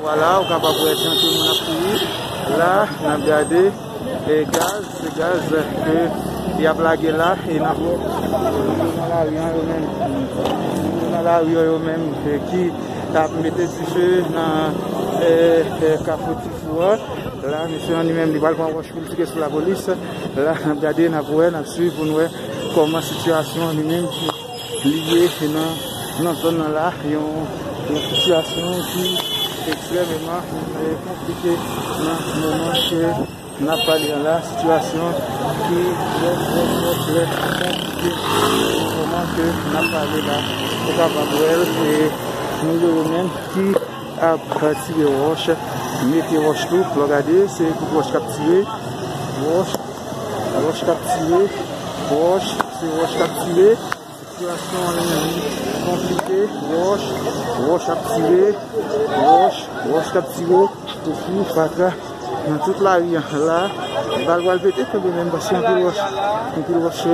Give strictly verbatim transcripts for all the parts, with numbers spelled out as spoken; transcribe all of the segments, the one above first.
Vwala, ou kapab wè jan tout moun ap kouri. La, n ap gade, e gaz, se gaz ke y ap lage la, e n ap wè moun yo nan lari an yo menm. Moun yo nan lari an yo menm, e ki ap mete dife nan, e, e, Kafou Tifou an. La, mesye an li menm, li pral pran wòch pou l tire sou lapolis. La, n ap gade, n ap wè, n ap swiv pou n wè kòman sitiyasyon an li menm li ye nan, nan zòn nan la, yon, yon sitiyasyon ki ekstrèmeman, e, konplike nan moman ke n ap pale an la, sitiyasyon ki trè, trè, trè, trè konplike nan moman ke n ap pale la. Ou kapab wè l, e moun yo, yo menm ki ap tire wòch, mete wòch tou, lè w gade, se kout wòch k ap tire, wòch, wòch k ap tire, wòch, se wòch k ap tire. Sitiyasyon an li menm li konplike. Wòch, wòch ap tire. Wòch, wòch k ap tire. Kout fatra nan tout lari an la. Bal pral pete kanmenm, paske anpil wòch, anpil wòch, e,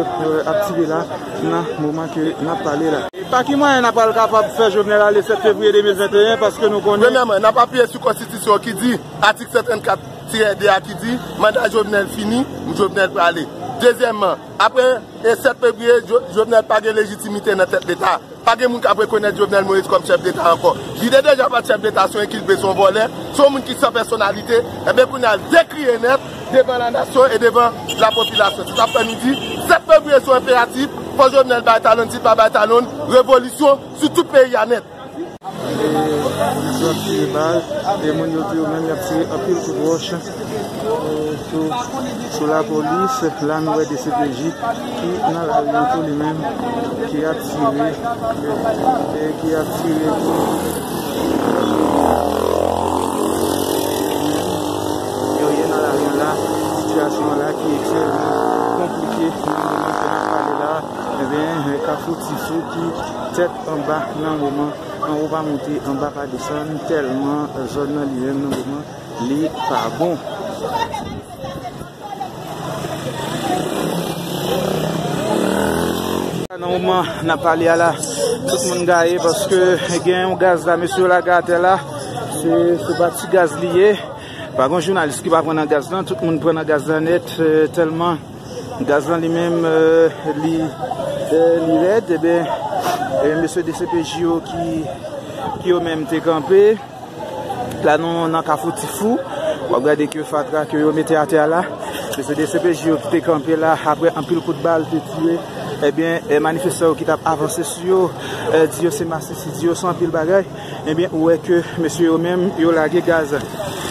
ap tire la nan moman ke n ap pale la. E pa ki mwayen n ap pral kapab fè Jovenel ale sèt fevriye de mil venteyen, paske nou konnen. Premyèman, n ap apiye sou konstitisyon ki di, atik san trannkat tirè de a ki di, manda Jovenel fini, Jovenel prale. Dezyèmman, apre e sèt fevriye, Jo-, Jovenel pa gen lejitimite nan tèt Leta. Pa gen moun k ap rekonèt Jovenel Moïse kòm chèf deta ankò. Li te deja pa t chèf deta, se yon enkilpe, se yon vòlè, se yon moun ki san pèsonalite. Ebyen, kounye a, l dekriye nèt devan lanasyon e devan lapopilasyon. Se sa k fè nou di, sèt fevriye se yon enperatif, fò Jovenel bay Talon, si l pa bay Talon, revolisyon sou tout peyi a nèt. E polis yo ap tire bal, e moun yo tou yo menm y ap tire anpil kout wòch, e, sou, sou lapolis. La nou wè D C P J ki nan lari an tou li menm, ki ap tire, e, e ki ap tire tou. Yo ye nan lari an la, sitiyasyon an la ki ekstrèmman konplike nan moman ke n ap pale la. Ebyen, Kafou Tifou ki tèt anba nan moman, anwo pa monte, anba pa desann, tèlman zòn nan li menm nan moman, li pa bon. Nan moman n ap pale a la, tout moun gaye paske gen yon gaz la, mesye yo lage atè la, se, se pa ti gaz li ye. Pa gen jounalis ki pa pran nan gaz lan, tout moun pran nan gaz lan nèt, eh, tèlman gaz lan li menm, eh, li, eh, li rèd, ebyen, eh, mesye D C P J yo ki, ki yo menm te kanpe. La nou nan Kafou Tifou, w ap gade ke fatra ke yo mete atè a la. Mesye D C P J yo ki te kanpe la, apre anpil kout bal te tire, ebyen, eh, manifestan yo ki t ap avanse sou yo, eh, di yo se masisi, di yo se anpil bagay. Ebyen, ou wè ke mesye yo menm, yo lage gaz.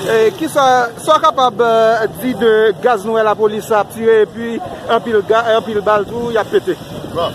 E kisa, sa w kapab, eh, di de gaz nou wè lapolis ap tire, epi anpil ga-, anpil bal tou, y ap pete? Bon,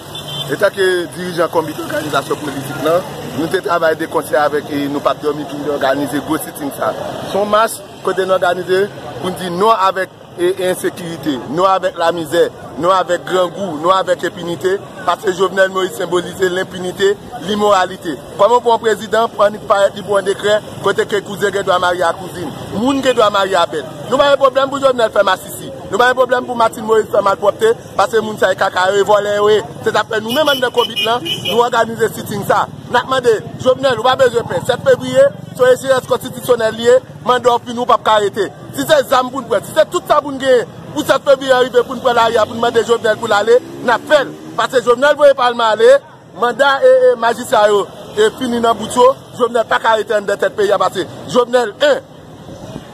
etanke dirijan konbit òganizasyon politik lan, nou te travay de konsè avèk, e nou p ap dòmi pou n òganize gwo sitting sa. Se yon mach kote n òganize pou n di non avèk e, e ensekirite, non avèk lamizè, non avèk grangou, non avèk enpinite, paske Jovenel Moïse senbolize lenpinite, limoralite. Kòman pou yon prezidan pou annik parèt li pou yon dekrè kote ke kouzen gen dwa marye a kouzin, moun gen dwa marye a bèt? Nou pa gen pwoblèm pou Jovenel fè masisi, nou pa gen pwoblèm pou Martine Moïse fè malpwòpte, paske moun sa yo kaka yo ye, vòlè yo ye. Se sa k fè nou menm anndan konbit lan, nou òganize sitting sa. N ap mande, Jovenel, ou pa bezwen pè. Sèt fevriye, se yon echeyans konstitisyonèl li ye, manda w fini, ou p ap ka rete. Si se zam pou n pran, si se tout sa pou n genyen, pou sèt fevriye a rive, pou n pran lari a, pou n mande Jovenel pou l ale, n ap fè l. Paske Jovenel voye palman ale, manda e, e majistra yo, e fini nan bout yo, Jovenel pa ka rete anndan tèt peyi a, paske Jovenel, en,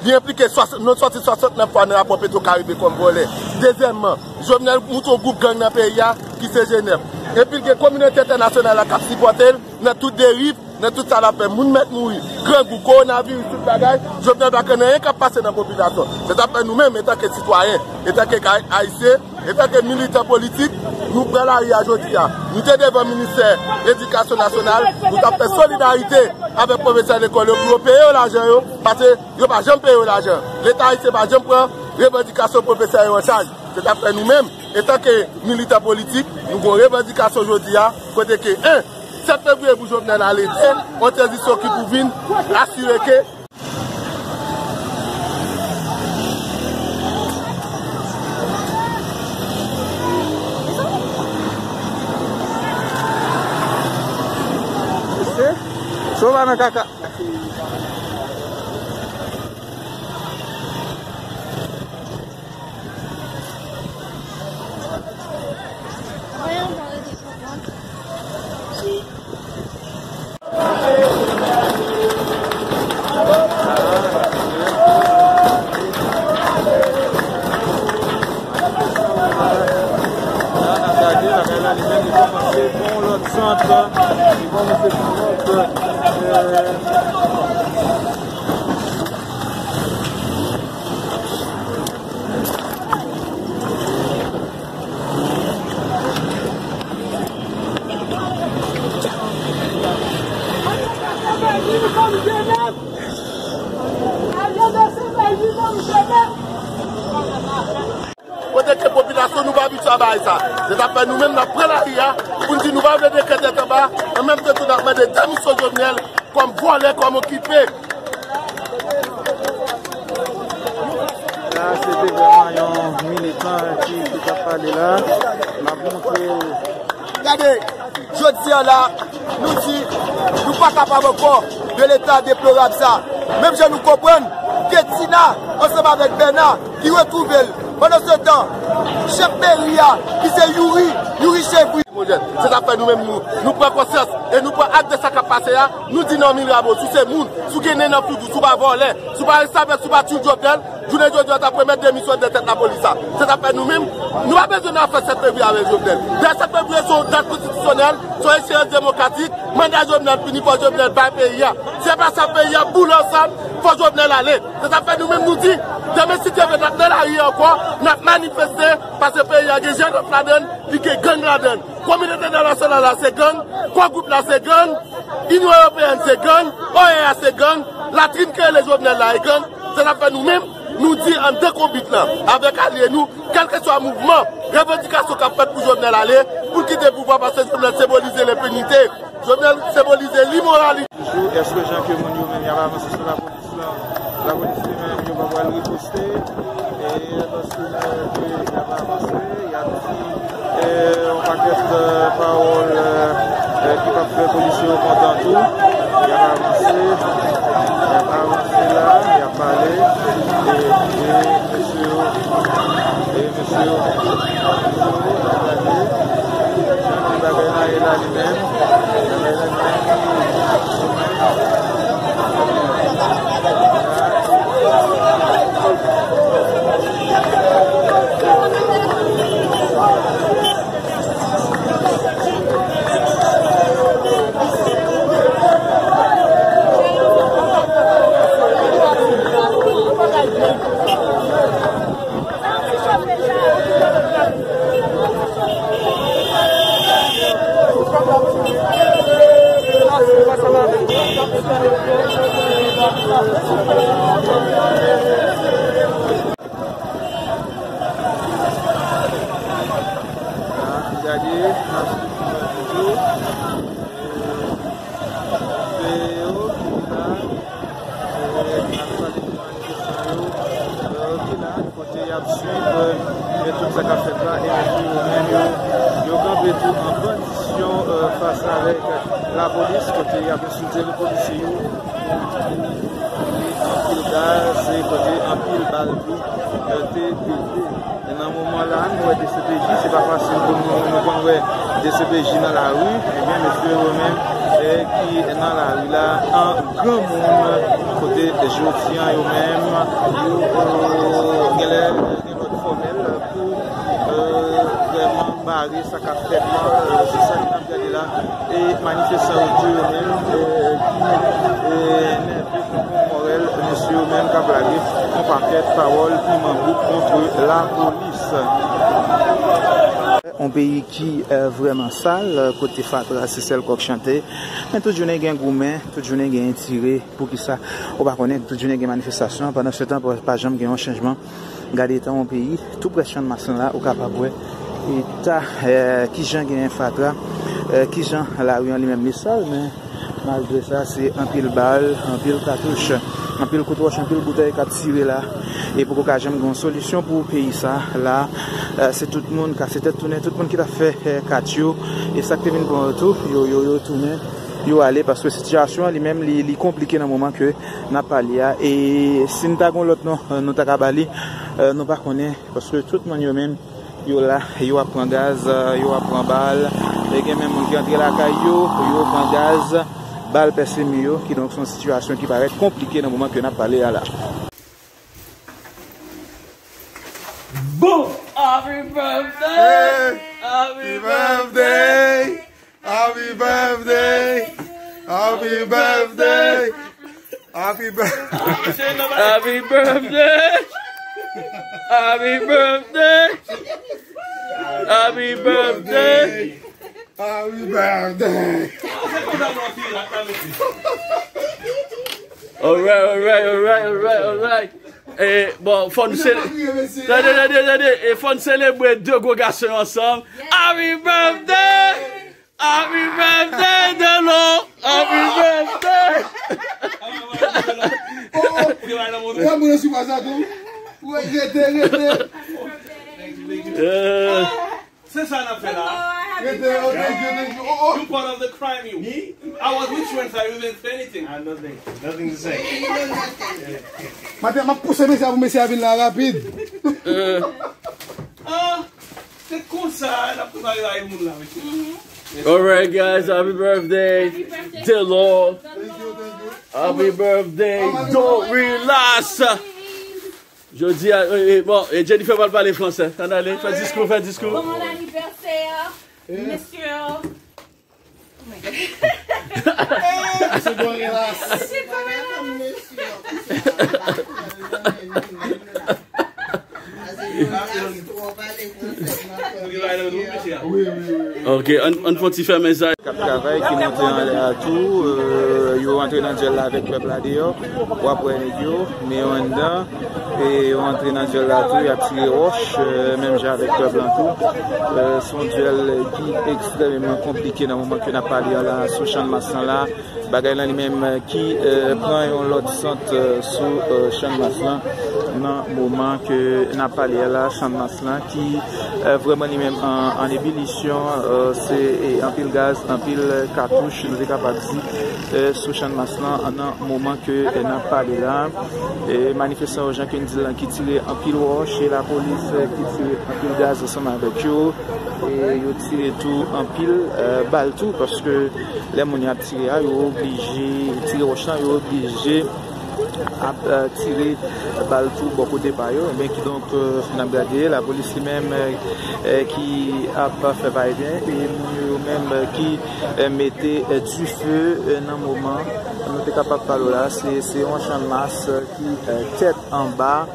li enplike swasan-, non sòti swasantnèf fwa nan rapò Petro Caribe kòm vòlè. Dezyèmman, Jovenel monte yon gwoup gang nan peyi a, ki se G nèf. Epi l gen kominote entènasyonal la k ap sipòte l nan tout deriv, nan tout sa l ap fè. Moun mèt mouri, grangou, kowonaviris, tout bagay. Jovenel pa konn anyen k ap pase nan popilasyon. Se sa k fè nou menm, etanke sitwayen, etanke kay-, ayisyen, etanke militan politik, nou pran lari a jodi a. Nou te devan ministè edikasyon nasyonal, nou t ap fè solidarite avèk pwofesè lekòl yo pou yo peye yo lajan yo, paske yo pa janm peye yo lajan. Leta ayisyen pa janm pran revandikasyon pwofesè yo an chaj. Se sa k fè nou menm, etanke militan politik, nou gen yon revandikasyon jodi a, kote ke, en, sèt fevriye pou Jovenel ale, de, yon tranzisyon ki pou vin asire ke Se, se w pa nan kaka. Viktwa bagay sa. Se sa k fè nou menm n ap pran lari a pou n di nou pa vle dekrè tèt anba, an menm tan tou n ap mande demisyon Jovenel kòm vòlè, kòm okipe. La, se te vrèman yon militan ki, ki t ap pale la. M ap montre w. Gade, jodi a la, nou di, nou pa kapab ankò de leta deplorab sa. Menm jan nou konprann ke Tina, ansanm avèk Bèna, ki retwouve l. Pandan se tan, chèf peyi a, ki se Youri, Youri Chevri. Se sa k fè nou menm, nou, nou pran konsyans e nou pran ak de sa k ap pase a. Nou di non, Mil Rameau, si w se moun, si w gen nen nan figi w, si w pa vòlè, si w pa restavèk, si w pa tchoul Jovenel, jounen jodi a, w t ap remèt demisyon de tèt lapolis la. Se sa k fè nou menm, nou pa bezwen nan afè sèt fevriye avèk Jovenel. Dayè, sèt fevriye se yon dat konstitisyonèl, se yon echeyans demokratik. Manda Jovenel fini, fò Jovenel bay peyi a. Si se pa sa, peyi a boule ansanm, fò Jovenel ale. Se sa k fè nou menm nou di, demen si Dye vle, n ap nan lari a ankò, n ap manifeste, paske peyi a gen jandòf ladan l, li gen gang ladan l. Kominote entènasyonal la se gang, Core Group la se gang, Inyon Ewopeyèn se gang, O E A se gang, latrin ki rele Jovenel la e gang. Se sa k fè nou menm, nou di ann dekonbit lan, avèk alye nou, kèlkeswa mouvman, revandikasyon k ap fèt pou Jovenel ale, pou l kite pouvwa, paske Jovenel senbolize lenpinite. Jovenel senbolize limoralite. Toujou, èske jan ke moun yo menm y ap avanse sou lapolis lan, lapolis li menm yo pa pral riposte, e paske, e, y ap avanse, y ap di, e, yon pakèt, e, pawòl, e, e, ki p ap fè polisye yo kontan tou. Y ap avanse, y ap avanse la, y ap pale, e, e mesye yo, e mesye yo, gade, jan bagay la ye la li menm. Gade, se yo ki la, e, ap pale de manifestan yo, e, ki la, kote y ap swiv, e, tout sa k ap fèt la, e mesye yo menm yo, yo kanpe tou an bandisyon, e, fas avèk lapolis, kote y ap ensilte polisye yo, e anpil gaz, e kote anpil bal tou, e, te pete. E nan moman la, nou wè D C P J, se pa fasil pou nou, nou konn wè D C P J nan lari, ebyen, mesye yo menm, e, ki nan lari la, an granmoun, kote jodi an yo menm, yo, e, genlè gen lòd fòmèl pou, e, vrèman bare sa k ap fèt la, e, se sa ki n ap gade la. E manifestan yo di yo menm, e, ki, e, nève kont Morel, mesye yo menm k ap lage yon pakèt pawòl piman bouk kont lapolis. Yon peyi ki, e, vrèman sal, e, kote fatra se sèl kòk chante. Men tout jounen gen goumen, tout jounen gen tire. Poukisa? Ou pa konnen, tout jounen gen manifestasyon. Pandan se tan, pa, pa janm gen yon chanjman. Gade eta yon peyi, tou prè Channmas lan la, ou kapab wè eta, e, kijan genyen fatra, e, kijan lari an li menm li sal, men malgre sa, se anpil bal, anpil katouch, anpil kout wòch, anpil boutèy k ap tire la. E poko ka janm gen yon solisyon pou peyi sa la. E, se tout moun kase tèt tounen, tout moun ki t ap fè, e, kat yo. E sa k te vin pran yo tou, yo, yo, yo tounen, yo ale, paske sitiyasyon an li menm, li, li konplike nan moman ke n ap pale a. E si n ta gen lòt non, e, nou ta ka ba li, e, nou pa konnen, paske tout moun yo menm, yo la, yo ap pran gaz, e, yo ap pran bal. E gen menm moun ki antre lakay yo, yo pran gaz, bal pèse mi yo. Kidonk, se yon sitiyasyon ki parèt konplike nan moman ke n ap pale a la. Bon! Happy birthday! Happy birthday! Happy birthday! Happy birthday! Happy birthday! Happy birthday! Happy birthday! Happy birthday! Happy birthday! Alright, alright, alright, alright, alright. E, bon, fò n sele... Tande, tande, tande. E fò n selebre de gwo gason yo ansanm. Happy birthday! Happy birthday, Delo! Happy birthday! Ou gen moun sou sa tou? Rete, rete. Se sa n ap fè la. Rete, oh, thank you, thank you. Oh, oh. You part of the crime, you. I was with you and I didn't say anything. I have nothing, nothing to say. Maten, m ap pouse mesye a pou mesye a vin la rapid. Ah, se konsa n ap prepare la moun la, mesye. Alright, guys, happy birthday, Delo. Happy birthday, Dorilas. Jodi a, e, e, bon, e Jennifer pral pale fransè. Ann ale, fè diskou, fè diskou. Bon anivèsè, mesye. Se Dorilas. Ok, ann fè yon ti fèmen sa. K ap travay, ki monte anlè a tou, yo antre nan dyèl la avèk pèp la deyò. W ap wè nèg yo, men yo anndan, e yo antre nan dyèl la tou, y ap tire wòch, menm jan avèk pèp lan tou. Se yon dyèl ki ekstrèmeman konplike nan moman ke n ap pale a la sou Channmas lan la. Bagay lan li menm ki pran yon lòt sant sou Channmas lan nan moman ke n ap pale a la, Channmas lan ki vrèman li menm an ebilisyon, se anpil gaz, anpil katouch, nou te kapab di, sou Channmas lan nan moman ke n ap pale la. Manifestan yo, jan ke n di l lan, ki tire anpil wòch, e lapolis ki tire anpil gaz ansanm avèk yo, e yo tire tou anpil bal tou, paske lè moun yo ap tire a, yo oblije tire wòch lan, yo oblije ap tire bal tou bò kote pa yo. Men kidonk, n ap gade lapolis li menm ki ap fè vayeven, e moun yo menm ki mete dife nan moman nou te kapab pale w la. Se yon Channmas ki tèt anba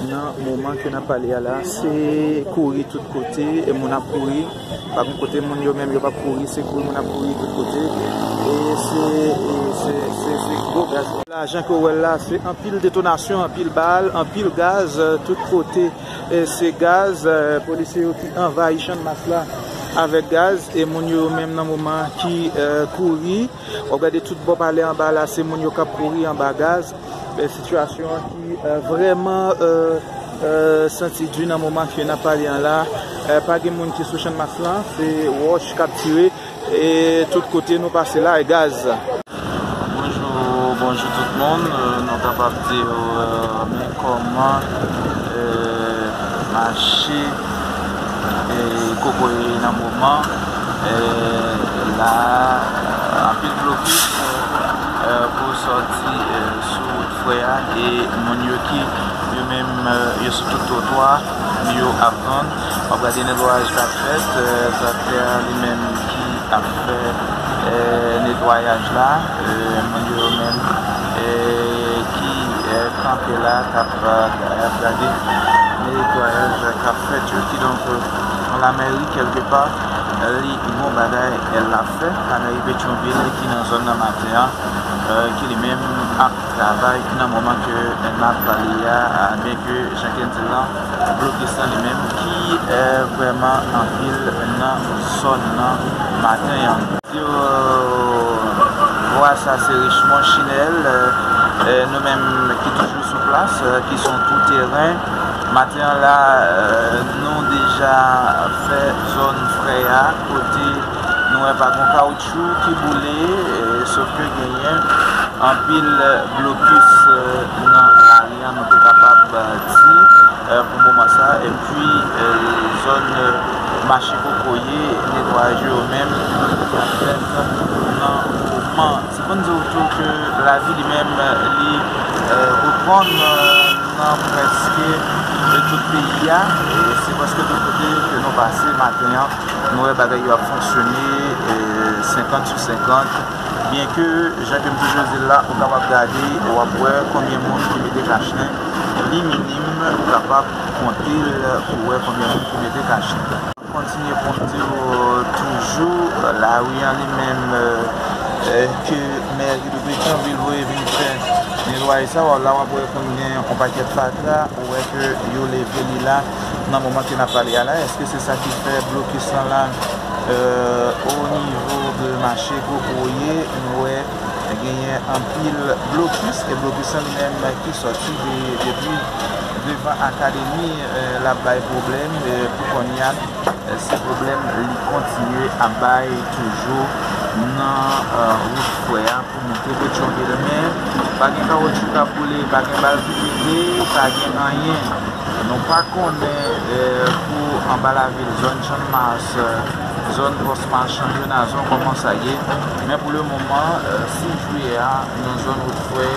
nan moman ke n ap pale a la. Se kouri tout kote, e moun ap kouri. Pa gen kote moun yo menm yo p ap kouri, se kouri moun ap kouri tout kote. E se, e se, se, se gwo gaz. La, jan ke w wè l la, se anpil detonasyon, anpil bal, anpil gaz, tout kote. E se gaz, polisye yo ki anvayi Channmas la avèk gaz, e moun yo menm nan moman ki kouri. W ap gade tout bò palè anba la, se moun yo k ap kouri anba gaz. Sitiyasyon an ki vrèman santi di nan moman ke n ap pale an la. Pa gen moun ki sou Channmas lan, se wòch k ap tire, e tout kote nou pase la e gaz. Bonjou, bonjou tout moun. Nou kapab di w, men kòman mache kokoye nan moman la, anpil blokis pou sòti sou wout frè a, e moun yo ki yo menm yo sou tout twotwa, yo ap tann. W ap gade netwayaj k ap fèt, traktè a li menm ki ap fè netwayaj la, moun yo menm ki kanpe la k ap gade netwayaj k ap fèt yo. Kidonk, lamèri kèlkepa li gon bagay l ap fè. Lamèri Petyonvil ki nan zòn nan maten an, ki li menm ap travay nan moman ke n ap pale a, byenke jan ke n di l lan, blokis lan li menm ki vrèman anpil nan zòn nan maten an. Yo, vwa sa se Richemond Chinèl, nou menm ki toujou sou plas, ki se yon tou teren. Maten an la, nou deja fè zòn frè a, kote nou wè pa gon kawoutchou ki boule, sòf ke genyen anpil blokis nan lari a, nou te kapab di, pou moman sa. Epi zòn mache kokoye, netwayaj yo menm ap fèt nan moman. Se pou n di w tou ke lavi li menm li reprann nan prèske tout peyi a. Se prèske tout kote ke nou pase maten an, nou wè bagay yo ap fonksyone senkant sou senkant. Byenke, jan ke m toujou di l la, ou kapab gade, w ap wè konbyen moun ki mete kachnen. Li minim, ou kapab konte l pou w wè konbyen moun ki mete kachnen. Kontinye pou m di w toujou, lari an li menm ke mèri de Petyonvil voye vin fè Netwaye sa, w la w ap wè konn gen yon pakèt fatra, ou wè ke yo leve li la nan moman ke n ap pale a la. Èske se sa ki fè blokis lan la, euh, o nivo de mache Gwo Kourye, nou wè genyen anpil blokis, e blokis lan li menm ki sòti de, depi devan akademi, euh, l ap bay pwoblèm, euh, pou kounye a, euh, se pwoblèm li kontinye ap bay toujou nan, euh, wout fwè a pou moute Petyonvil. Men, pa gen kawotchou k ap boule, pa gen bal ki pete, pa gen anyen. Nou pa konnen, eh, pou anba lavil, zòn Channmas, eh, zòn Pòs Machan, Jonazon, kòman sa ye. Men pou le moman, eh, sis jiyè a, nan zòn Wotfwè,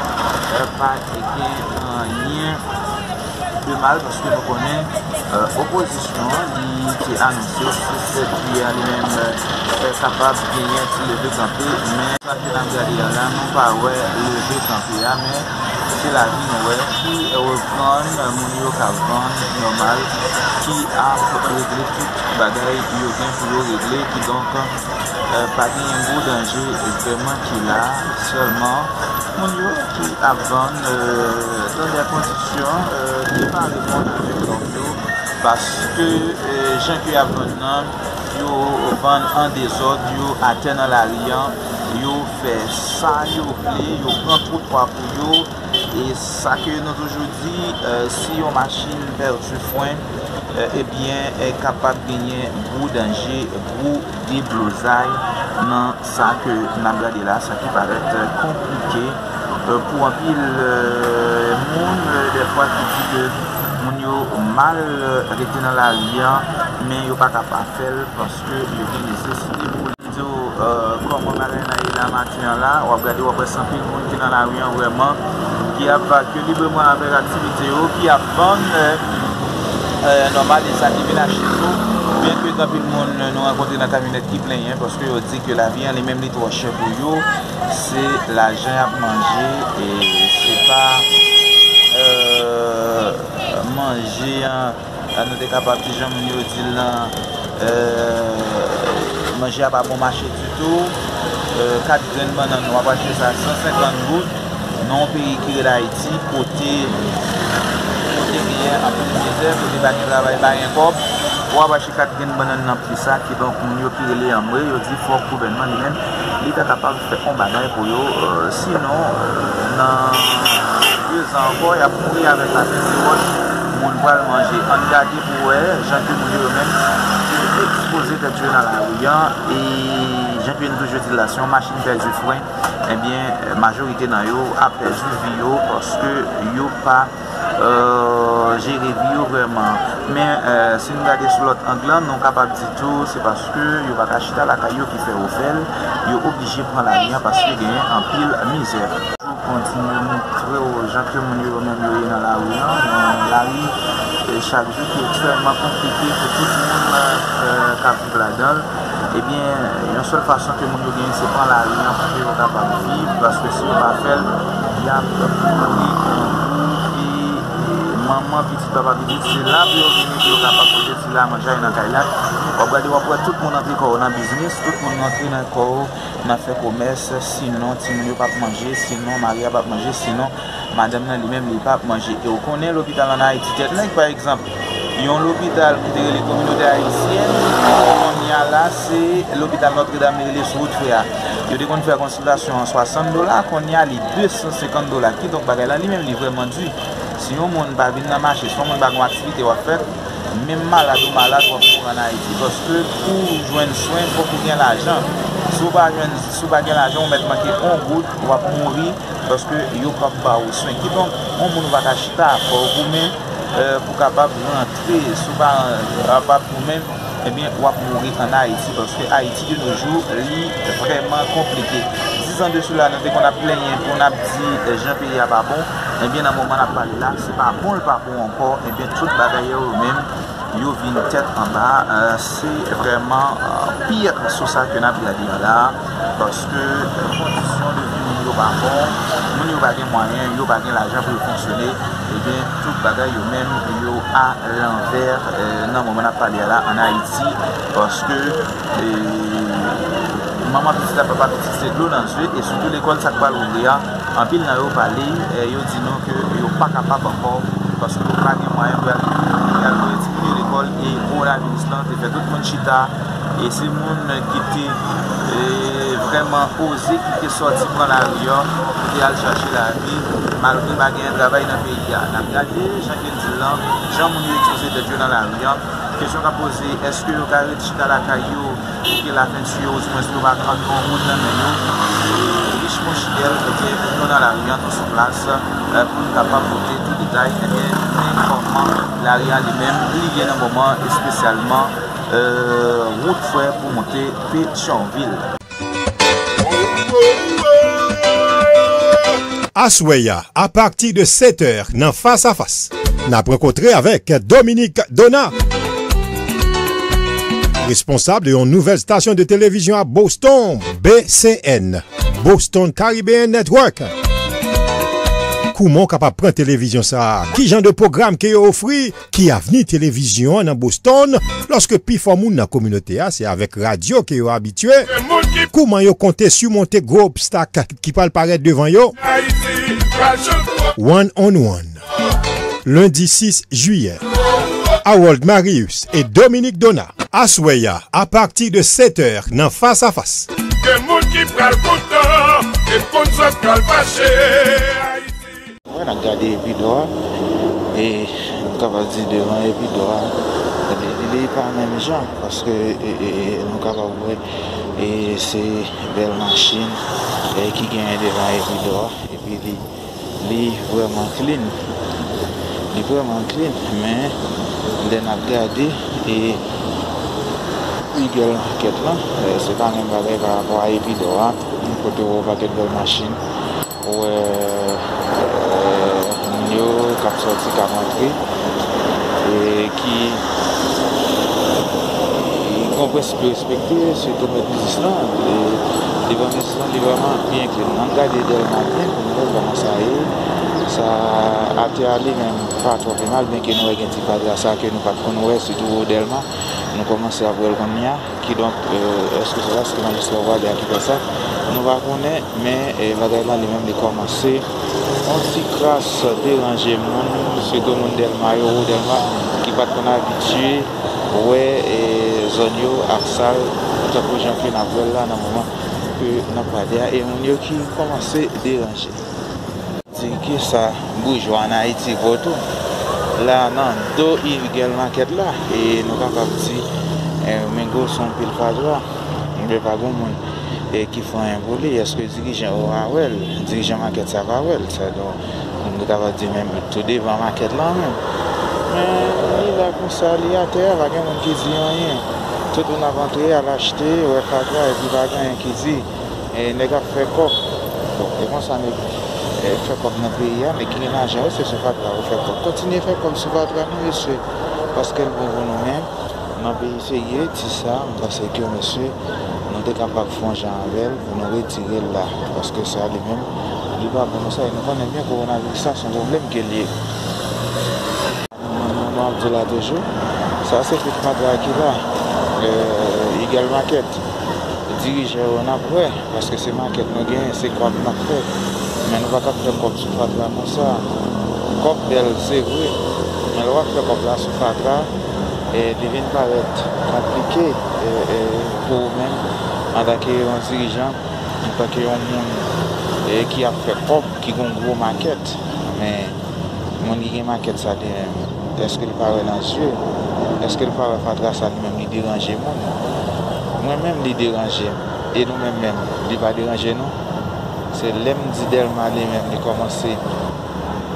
eh, pa gen anyen de mal, paske nou konnen, eh, opozisyon an, li te anonse sis jiyè a li menm, eh, kapab genyen ti leve kanpe, men sa ke n ap gade a la, nou pa wè leve kanpe a, men se lavi nou wè ki reprann, moun yo ka vann nòmal, ki ap regle tout bagay yo gen pou yo regle, kidonk, eh, pa genyen gwo danje vrèman ki la, sèlman moun yo ki ap vann, eh, nan de kondisyon, eh, ki pa reponn avèk nòm yo, paske, eh, jan ke y ap vann nan, yo vann an dezòd, yo atè nan lari an, yo fè sa yo vle, yo pran twotwa pou yo, e sa ke nou toujou di, eh, si yon machin pèdi fren, eh, ebyen, eh, kapab genyen gwo danje, gwo deblozay nan sa ke n ap gade la, sa ki parèt, eh, konplike, eh, pou anpil, eh, moun, eh, dèfwa ki di ke moun yo mal, eh, rete nan lari an, men yo pa ka pa fè l paske yo gen nesesite pou li di w, eh, kòman bagay la ye la maten an la, w ap gade, w ap wè se anpil moun ki nan lari an vrèman, ki ap vakye libreman avèk aktivite yo, ki ap vann, eh, eh, nòmal, e sa ki vin achte tou, byen ke gen anpil moun, eh, nou rankontre nan kamyonèt ki plenyen, paske yo di ke lavi an li menm li twò chè pou yo, se lajan y ap manje, e se pa, eh, manje an, eh, nou te kapab di jan moun yo di l lan, eh, manje a pa bon mache ditou, eh, kat grenn bannann w ap achte sa san senkant goud, nan yon peyi ki rele Ayiti, kote, kote genyen anpil mizè, kote pa gen travay, pa gen kòb, w ap achte kat grenn bannann nan pri sa, kidonk moun yo ki rele anmwe, yo di fòk gouvènman li menm, li ta kapab fè yon bagay pou yo, eh, sinon, eh, nan de zan ankò, y ap mouri avèk lapèn de wòch, moun pral manje. Ann gade pou wè, jan ke moun yo menm, yo ekspoze tèt yo nan lari an, e jan ke n toujou di l la, si yon machin pèdi fren, ebyen, majorite nan yo ap pèdi vi yo, paske yo pa, eh, jere vi yo vrèman. Men, eh, si n gade sou lòt ang lan, nou kapab di tou, se paske yo pa ka chita lakay yo ki fè yo fè l, yo oblije pran lari an paske genyen anpil mizè. Kontinye montre w jan ke moun yo menm yo ye nan lari an, yon lari, eh, chak jou ki ekstrèmman konplike pou tout moun, eh, k ap viv ladan l. Ebyen, yon sèl fason ke moun yo genyen, se pran lari an pou ke yo kapab viv, paske si yo pa fè l, y ap mouri grangou, e, e manman pitit, papa pitit, se la pou yo vini pou yo kapab pote ti la manje nan kay la. W ap gade, w ap wè tout moun antre kò yo nan biznis, tout moun antre nan kò yo nan fè komès, sinon timoun yo p ap manje, sinon mari a p ap manje, sinon madanm nan li menm li p ap manje. E w konnen lopital ann Ayiti, tèt nèg, pa egzanp, yon lopital ki te rele Communauté Haïtienne, kounye a la, se lopital Nòtredam li rele sou wout fè a. Yo te konn fè konsiltasyon an swasant dola, kounye a li de san senkant dola. Kidonk, bagay la li menm li vrèman di. Si yon moun pa vin nan mache, si yon moun pa gen yon aktivite w ap fè, menm malad ou malad, w ap mouri ann Ayiti. Paske pou w jwenn swen, fòk ou gen lajan. Si w pa jwenn, si w pa gen lajan, ou mèt manke yon goud, w ap mouri, paske yo p ap ba ou swen. Kidonk, yon moun ou pa ka chita, fò w goumen, eh, pou w kapab rantre. Si w pa, eh, pa goumen, ebyen, w ap mouri ann Ayiti, paske Ayiti de nos jours, li vrèman konplike. Dis an de sila, nou te konn ap plenyen pou n ap di, eh, jan peyi a pa bon. Ebyen, nan moman n ap pale la, se pa bon l pa bon ankò. Ebyen, tout bagay yo menm, yo vin tèt anba. Eh, se vrèman, eh, pi sou sa ke n ap gade a la, paske, eh, kondisyon de vi moun yo pa bon, moun yo pa gen mwayen, yo pa gen lajan pou yo fonksyone. Ebyen, tout bagay yo menm, yo a lanvè, eh, nan moman n ap pale a la ann Ayiti, paske, eh, manman pitit ak papa pitit se dlo nan zye, e sitou lekòl sa k pral ouvri a, Anpil nan yo pale, eh, yo di nou ke yo pa kapab ankò, paske yo pa gen mwayen pou y al lekòl. Y al voye timoun yo lekòl, e kowonaminis lan te fè tout moun chita, e se moun ki te, eh, vrèman oze, ki te sòti pran lari a, ki te al chache lavi, malgre pa gen travay nan peyi a. N ap gade jan ke l di l lan, jan moun yo ekspoze tèt yo nan lari a. Kesyon k ap poze, èske yo ka ret chita lakay yo pou ke lafen tiye, oudimwens yo pa antre yon moun nan men yo? E Richemond Chidel mete nou nan lari a, nou sou plas, eh, pou n kapab pote tout detay, ebyen, e kòman lari a li menm li ye nan moman, espesyalman, eh, wout fè pou monte Petyonvil. Aswè a, apati de sèt è, nan Fas a Fas, n ap rankontre avèk Dominique Donat, responsab de yon nouvèl stasyon de televizyon a Boston, B C N, Boston Caribbean Network. Kouman w kapab pran televizyon sa a? Ki jan de pwogram ke yo ofri? Ki avni televizyon an nan Boston, lòske pifò moun nan kominote a se avèk radyo ke yo abitye? Kouman yo konte simonte gwo obstak ki pral parèt devan yo? One on One, lendi sis jiyè. Harold Marius e Dominique Donat, aswè a, apati de sèt è, nan Fas a Fas. Gen moun ki pral kontan, e konn sa k pral pase. Wè, n ap gade Epidò a, e nou kapab di devan Epidò a, li, li pa menm jan, paske, e, e, e, nou kapab wè, e se bèl machin, e, ki genyen devan Epidò a, epi li, li vrèman clean. Li vrèman clean, men lè n ap gade, e, Eagle Market lan, e, se pa menm bagay pa rapò a Epidò a, kote w wè yon pakèt bèl machin. Ou wè, e, moun yo k ap sòti, k ap antre, e ki, ki gon prensip yo respekte, sitou mèt biznis lan. E devan biznis lan, li vrèman byen klin. Ann gade Dèlma byen pou nou wè kòman sa ye. Sa, atè a li menm pa twò pi mal, byenke nou wè gen ti fatra sa ke nou pa t konn wè, sitou wo Dèlma. Nou kòmanse ap wè l kounye a. Kidonk, e, èske se paske majistra Ovalè a ki fè sa? Nou pa konnen, men, e, bagay la li menm li kòmanse yon ti kras deranje moun, sitou moun Dèlma yo, wo Dèlma, ki pa t konn abitye wè, e, zòn yo ap sal, tankou jan ke n ap wè l la nan moman ke n ap pale a, e moun yo ki kòmanse deranje. Di ki sa boujwa ann Ayiti vo tou. La, nan do Eagle Market la, e nou kapab di, e, Mengo se yon pil fatra. Men pa gen moun, e, ki fè anyen pou li. Èske dirijan yo a wè l? Dirijan makèt sa pa wè l. Sa, donk, nou kapab di menm tou devan makèt lan menm. Men li la konsa, li atè a, pa gen moun ki di anyen. Tout moun ap antre, al achte, wè fatra, epi pa gen anyen ki di. E nèg ap fè kòb. Bon, e konsa nèg, e, fè kòb nan peyi a, nèg ki gen lajan yo, se sou fatra yo fè kòb. Kontinye fè kòb sou fatra nou, mesye, paske l bon pou nou menm. Nan peyi serye, ti sa, m panse ke, mesye, nou te kapab fè yon jan avè l pou nou retire l la. Paske sa li menm, li pa bon pou sa. E nou konnen byen kowonaviris la se yon pwoblèm ke l ye. Nou, nou, nou ap di la toujou, sa se tout fatra ki la, e, Eagle Market. Dirijan yo n ap wè, paske se makèt nou genyen, se kòb n ap fè. Men nou pa ka ap fè kòb sou fatra konsa. Kòb bèl, se vre, men lè w ap fè kòb la sou fatra, e, li vin parèt konplike, e, e, pou ou menm, antanke yon dirijan, antanke yon moun, e, ki ap fè kòb, ki gen yon gwo makèt. Men, moun ki gen makèt sa li menm, èske l pa wè nan zye? Èske l pa wè fatra sa li menm li deranje moun? Mwen menm li deranje m. E nou menm menm, li pa deranje nou? Se lè m di Dèlma li menm li kòmanse,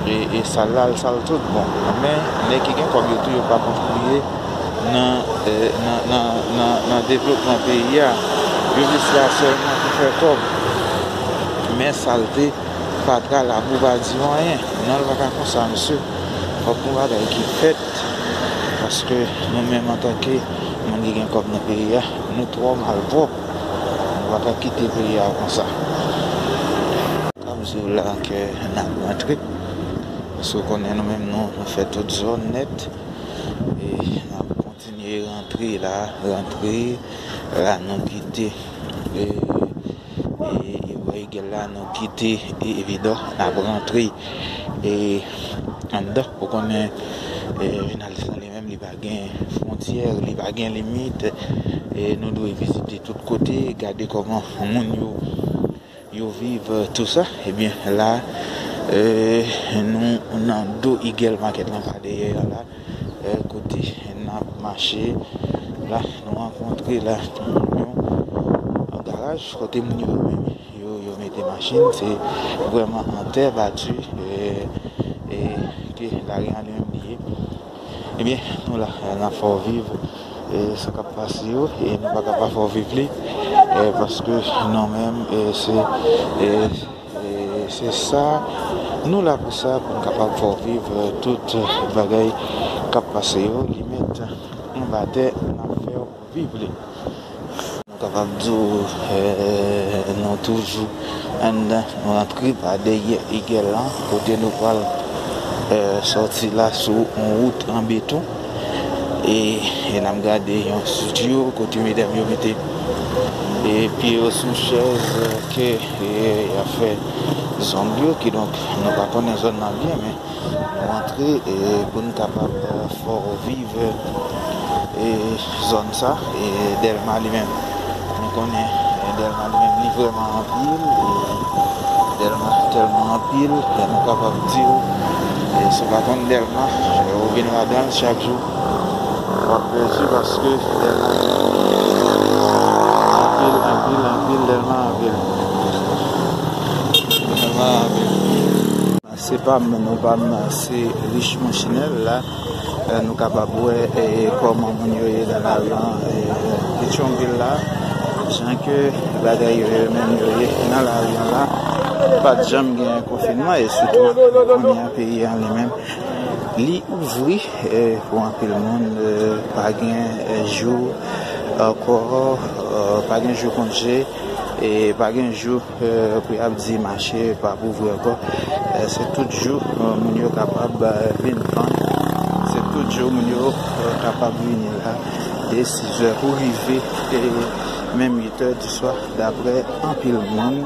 e, e sal la, l sal tout bon. Men, nèg ki gen kòb yo tou, yo pa kontribiye nan, e, nan, nan, nan, nan devlopman peyi a. Yo jis la sèlman pou fè kòb. Men salte fatra, labou pa di w anyen. Non, l pa ka konsa, mesye. Fòk gon bagay ki fèt, paske nou menm antanke moun ki gen kòb nan peyi a, nou twò malpwòp. Nou pa ka kite peyi a konsa. K ap di w la ke n ap rantre, paske w konnen nou menm nou, nou fè tout zòn nèt, e n ap kontinye rantre la, rantre la, nou kite, e, e, e, Gèl la, nou kite e evidò, n ap rantre e anndan. Ou konnen, e jounalis lan li menm, li pa gen fwontyè, li pa gen limit. E nou dwe vizite tout kote, gade kòman moun yo yo viv, e, tou sa. Ebyen, la, e, nou nan do Eagle Market lan, pa dèyè a la, e, kote n ap mache. La, nou rankontre la yon garaj kote moun yo menm yo, yo mete machin. Se vrèman an tè bati, e, e ke lari an li menm li ye. Ebyen, nou la, n ap fè w viv, e, sa k ap pase yo, e nou pa ka pa fè w viv li, e, paske nou menm, e, se, e, e, se sa, nou la pou sa, pou n kapab fè w viv, e, tout bagay k ap pase yo, li mèt anba tè, n ap fè w viv li. Nou kapab di w, e, nou toujou anndan, nou rantre pa dèyè Eagle lan, kote nou pral, e, sòti la sou yon wout an beton. E, e n ap gade yon estidyo kote medam yo mete, e, pye yo sou chèz, e, ke, e, y ap fè zong yo, kidonk nou pa konnen zòn nan byen, men nou antre, e, pou n kapab, e, fè w viv, e, zòn sa, e, Dèlma li menm. Nou konnen, e, Dèlma li menm, li vrèman anpil, e Dèlma tèlman anpil, e nou kapab di w, e si w pa konn Dèlma, e ou vin ladan l chak jou, w ap pèdi paske Dèlma anpil, anpil, anpil, Dèlma anpil. Dèlma anpil. Se pa m, non pa m, se Richemond Chinèl la. E, nou kapab wè, e, kòman moun yo ye nan lari an, e, Petyonvil la. Jan ke bagay yo, yo menm yo ye nan lari an la. Pa t janm gen konfinman, e sitou kounye a peyi an li menm, li ouvri, e, pou anpil moun, e, pa gen, e, jou ankò, e, pa gen jou konje, e pa gen jou e, pou y ap di mache p ap ouvri ankò. E, se tout jou, e, moun yo kapab, e, vin vann. Se tout jou moun yo, e, kapab vini la de sizè pou rive, e, menm uitè di swa, daprè anpil moun,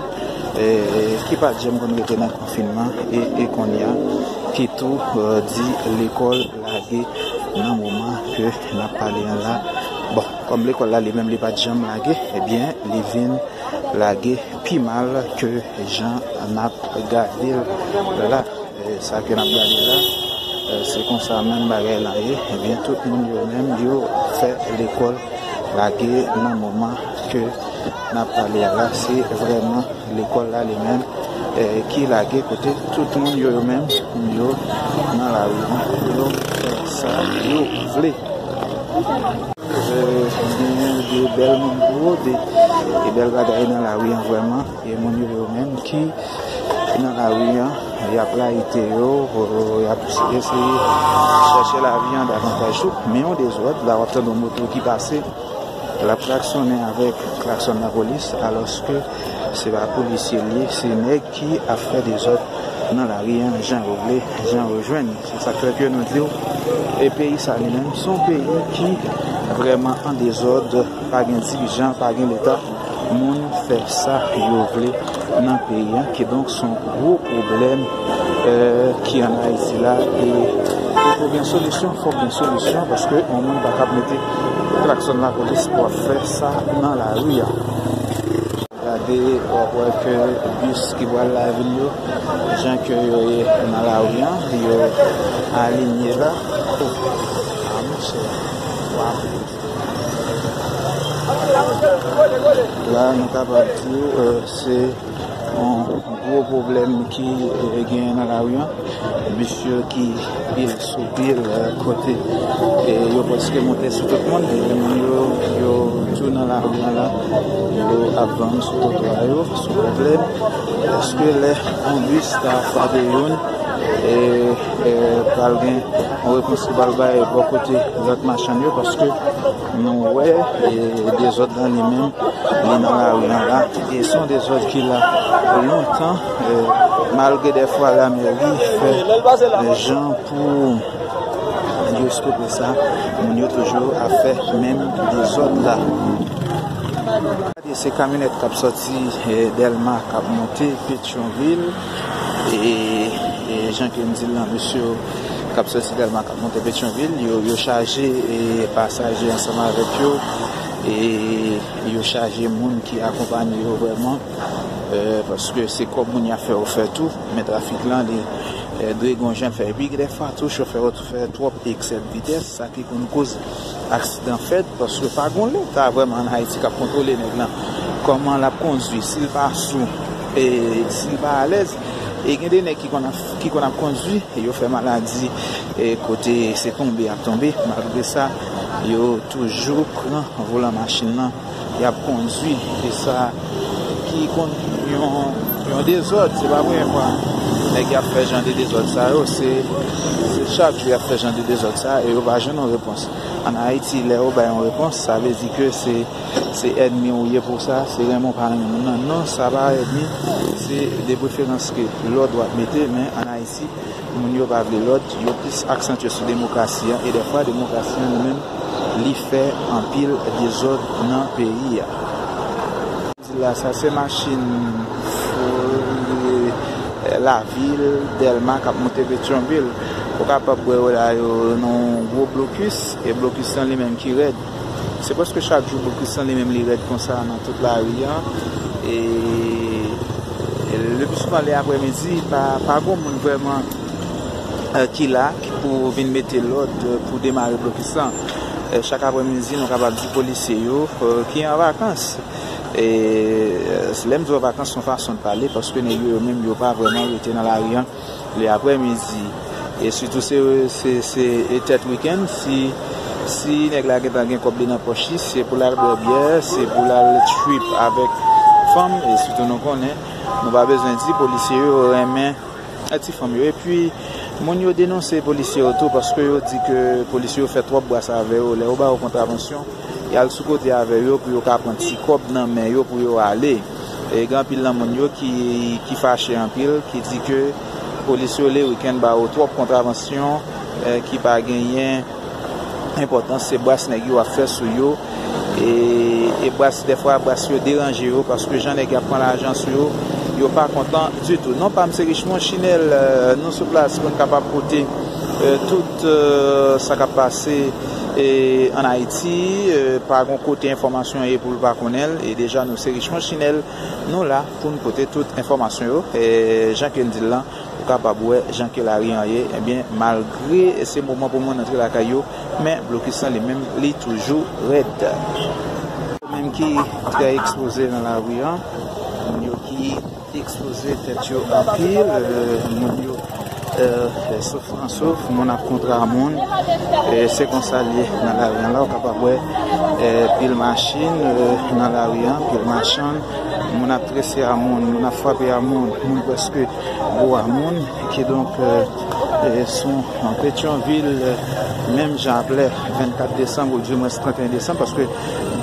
e, ki pa t janm konn rete nan konfinman e, e kounye a, ki tou, e, di lekòl lage nan moman ke n ap pale an la. Bon, kòm lekòl la li menm li pa t janm lage, ebyen, li vin lage pi mal ke jan n ap gade l la. E, sa ke n ap gade la, e, se konsa menm bagay la ye. Ebyen, tout moun yo menm, yo fè lekòl lage nan moman ke n ap pale a la. Se vrèman lekòl la li menm, e, ki lage kote tout moun yo, yo menm, yo nan lari an, yo fè sa yo vle. E, genyen de bèl moun pou yo, de, de bèl bagay nan lari an vrèman. E moun yo, yo menm ki nan lari an, y ap layite yo, y ap eseye chèche lavi an davantaj tou. Men yon dezòd, la w ap tande yon moto ki pase, l ap klaksonnen avèk klaksòn lapolis, alòske se pa polisye l ye, se nèg ki ap fè dezòd nan lari an, jan yo vle, jan yo jwenn. Se sa k fè ke nou di w, e peyi sa li menm, se yon peyi ki vrèman an dezòd, pa gen dirijan, pa gen leta, moun fè sa yo vle nan peyi an, kidonk se yon gwo pwoblèm, e, ki ann Ayiti la, e pou, pou gen solisyon, fòk gen solisyon, paske yon moun pa kab mete klaksòn lapolis pou ap fè sa nan lari a. Gade, w ap wè ke bis ki pral lavil yo, jan ke yo ye nan lari an, yo alinye la. Oh, ah, monchè. Waw. La, nou kapab di, e, se yon gwo pwoblèm ki, e, genyen nan lari an. Bis yo ki pil sou pil, e, kote, e, yo prèske monte sou tout moun. E moun yo, yo tou nan lari an la, yo ap vann sou twotwa yo, sou pwoblèm. Èske lè yon bis ta frape youn, e, e, pral gen yon repons ki pral bay bò kote lòt machann yo, paske nou wè, e, dezòd lan li menm, li nan lari an la. E se yon dezòd ki la lontan, e, malgre dèfwa lamèri fè, e, jan pou yo stope sa, moun yo toujou ap fè menm dezòd la. Gade, se kamyonèt k ap sòti, eh, Dèlma k ap monte Petyonvil. E, e jan ke m di l lan, mesye yo k ap sòti Dèlma k ap monte Petyonvil, yo, yo chaje, eh, pasaje ansanm avèk yo. E yo chaje moun ki akonpanye yo vrèman, eh, paske se kòb moun y ap fè yo fè tou, men trafik lan, li, eh, dwe gon jan l fè. Epi, gen dèfwa tou, chofè yo tou fè twòp eksè de vitès, sa ki konn koz aksidan fèt, paske pa gon Leta vrèman ann Ayiti k ap kontwole nèg lan, kòman l ap kondui, si l pa sou, e si l pa alèz. E gen de nèg ki konn ap, ki konn ap kondui, e yo fè maladi, e kote se tonbe y ap tonbe. Malgre sa, yo toujou pran volan machin nan, y ap kondui. E sa ki konn yon, yon dezòd. Se pa premye fwa nèg y ap fè jan de dezòd sa yo. Se, se chak jou y ap fè jan de dezòd sa, e yo pa jwenn yon repons. Ann Ayiti, lè yo bay yon repons, sa vle di ke se, se ènmi w ye pou sa, se renmen w pa renmen moun nan. Non, sa pa ènmi, se de preferans ke lòd w ap mete, men ann Ayiti, moun yo pa vle lòd, yo plis aksantye sou demokrasi an, e dèfwa demokrasi an li menm, li fè anpil dezòd nan peyi a. Di la, sa se machin, eh, lavil, Dèlma k ap monte Petyonvil. Ou kapab wè yo la, yo nan yon gwo blokis, e blokis lan li menm ki rèd. Se prèske chak jou blokis lan li menm li rèd konsa nan tout lari an. E, e le pli souvan lè aprèmidi, pa, pa gon moun vrèman, eh, ki la ki pou vin mete lòd, eh, pou demare blokis lan. Eh, chak aprèmidi, nou kapab di polisye yo, eh, ki an vakans. E, eh, lè m di an vakans, se yon fason de pale, paske nèg yo, yo menm, yo pa vrèman rete nan lari an le aprèmidi. E sitou se, se, se, e tèt wikenn, si, si nèg la gentan gen kòb li nan pòch li, se pou l al bwè byè, se pou l al trip avèk fanm, e sitou nou konnen, nou pa bezwen di, polisye yo renmen, eh, ti fanm yo. Epi, moun yo denonse polisye yo tou, paske yo di ke polisye yo fè twòp bras avè yo. Lè yo ba yo kontravansyon, y al sou kote avè yo pou yo ka pran ti kòb nan men yo pou yo ale. E gen anpil nan moun yo ki, ki fache anpil, ki di ke polis yo le wikenn ba yo twòp kontravansyon, eh, ki pa genyen enpòtans, se bras nèg yo ap fè sou yo. E, e bras, dèfwa, bras yo deranje yo, paske jan nèg y ap pran lajan sou yo, yo pa kontan ditou. Non pa m se Richemond Chinel, eh, nou sou plas pou n kapab pote, eh, tout, eh, sa k ap pase, eh, ann Ayiti. Eh, pa gon kote enfòmasyon ye pou l pa konnen l. E deja, nou se Richemond Chinel, nou la pou n pote tout enfòmasyon yo, eh, jan ke n di l lan. Ou kapab wè jan ke lari an ye. Ebyen, malgre se moman pou moun antre lakay yo, men blokis lan li menm, li toujou rèd. Yo menm ki trè ekspoze nan lari an, moun yo ki ekspoze tèt yo anpil, eh, moun yo, eh, souf an souf, moun ap kontra moun. Eh, se konsa l ye nan lari an la, ou kapab wè, eh, pil machin, eh, nan lari an, pil machann, moun ap trese a moun, moun ap frape a moun, moun prèske gwo a moun. Kidonk, eh, eh, sou Petyonvil, eh, menm jan ap lè vennkat desanm, ou dimwens trannteyen desanm, paske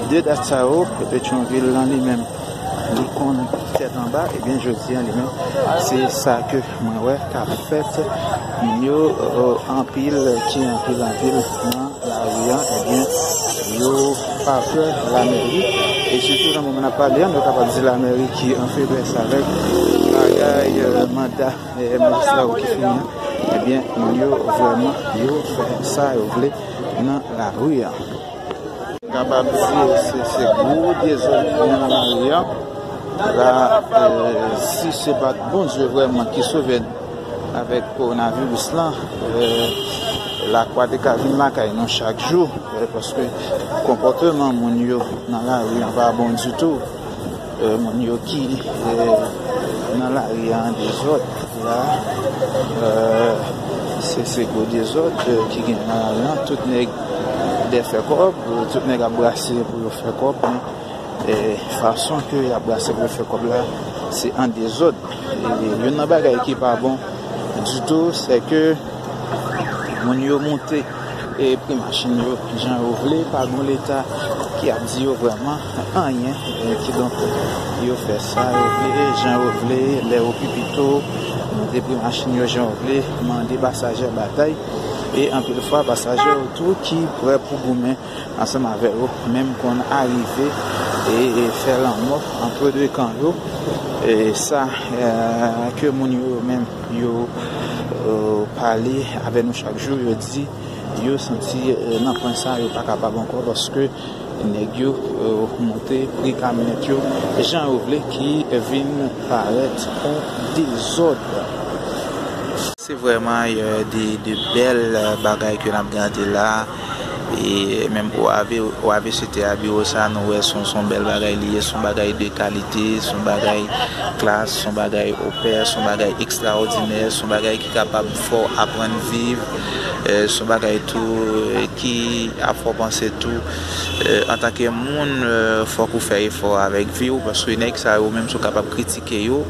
de dat sa yo, Petyonvil lan li menm, li konn tèt anba, ebyen, jodi an li menm, se sa ke mwen wè k ap fèt. Moun yo, eh, anpil, ki anpil, anpil nan lari an, ebyen, yo pa pè lamèri. E sitou nan moman n ap pale an, nou kapab di lamèri ki an feblès avèk bagay, eh, manda, eh, majistra yo ki fini an. Ebyen, moun yo vrèman, yo fè sa yo vle nan lari an. Kapab di se, se gwo dezòd ki nan lari an. La, eh, si se pa t Bondye vrèman ki sove n avèk kowonaviris lan, eh, lakwa te ka vin lakay nou chak jou, eh, paske konpòteman moun yo nan lari an pa bon ditou. Eh, moun yo ki, eh, nan lari an dezòd la, eh, se, se gwo dezòd, eh, ki gen nan lari an. Tout nèg dè fè kòb, tout nèg ap brase pou yo fè kòb, men, eh, fason ke y ap brase pou yo fè kòb la, se an dezòd. E youn nan bagay ki pa bon ditou, se ke moun yo moute, e, pri machin yo jan yo vle, pa gon Leta ki ap di yo vrèman anyen. E, kidonk, yo fè sa yo vle, jan yo vle, lè yo pi pito, moute pri machin yo jan yo vle, mande pasajè batay. E anpil fwa, pasaje yo tou ki prè pou goumen ansanm avè yo, menm konn arive e, e fè lanmò antre de kan yo. E sa, e, ke moun yo, yo menm, yo, e, pale avè nou chak jou, yo di yo santi, e, nan pwen sa, yo pa kapab ankò, paske nèg yo, e, monte pri kamyonèt yo jan yo vle, ki vin parèt yon dezòd. Se vrèman, e, de, de bèl, e, bagay ke n ap gade la. E menm O A V, O A V C T A, biwo sa, nou wè se yon, se yon bèl bagay li ye, se yon bagay de kalite, se yon bagay klas, se yon bagay opè, se yon bagay ekstraòdinè, se yon bagay ki kapab fè w aprann viv, e, se yon bagay tou, e, ki ap fè w panse tou, e, antanke moun, e, fòk ou fè efò avèk vi w, paske nèg sa yo menm si w kapab kritike yo,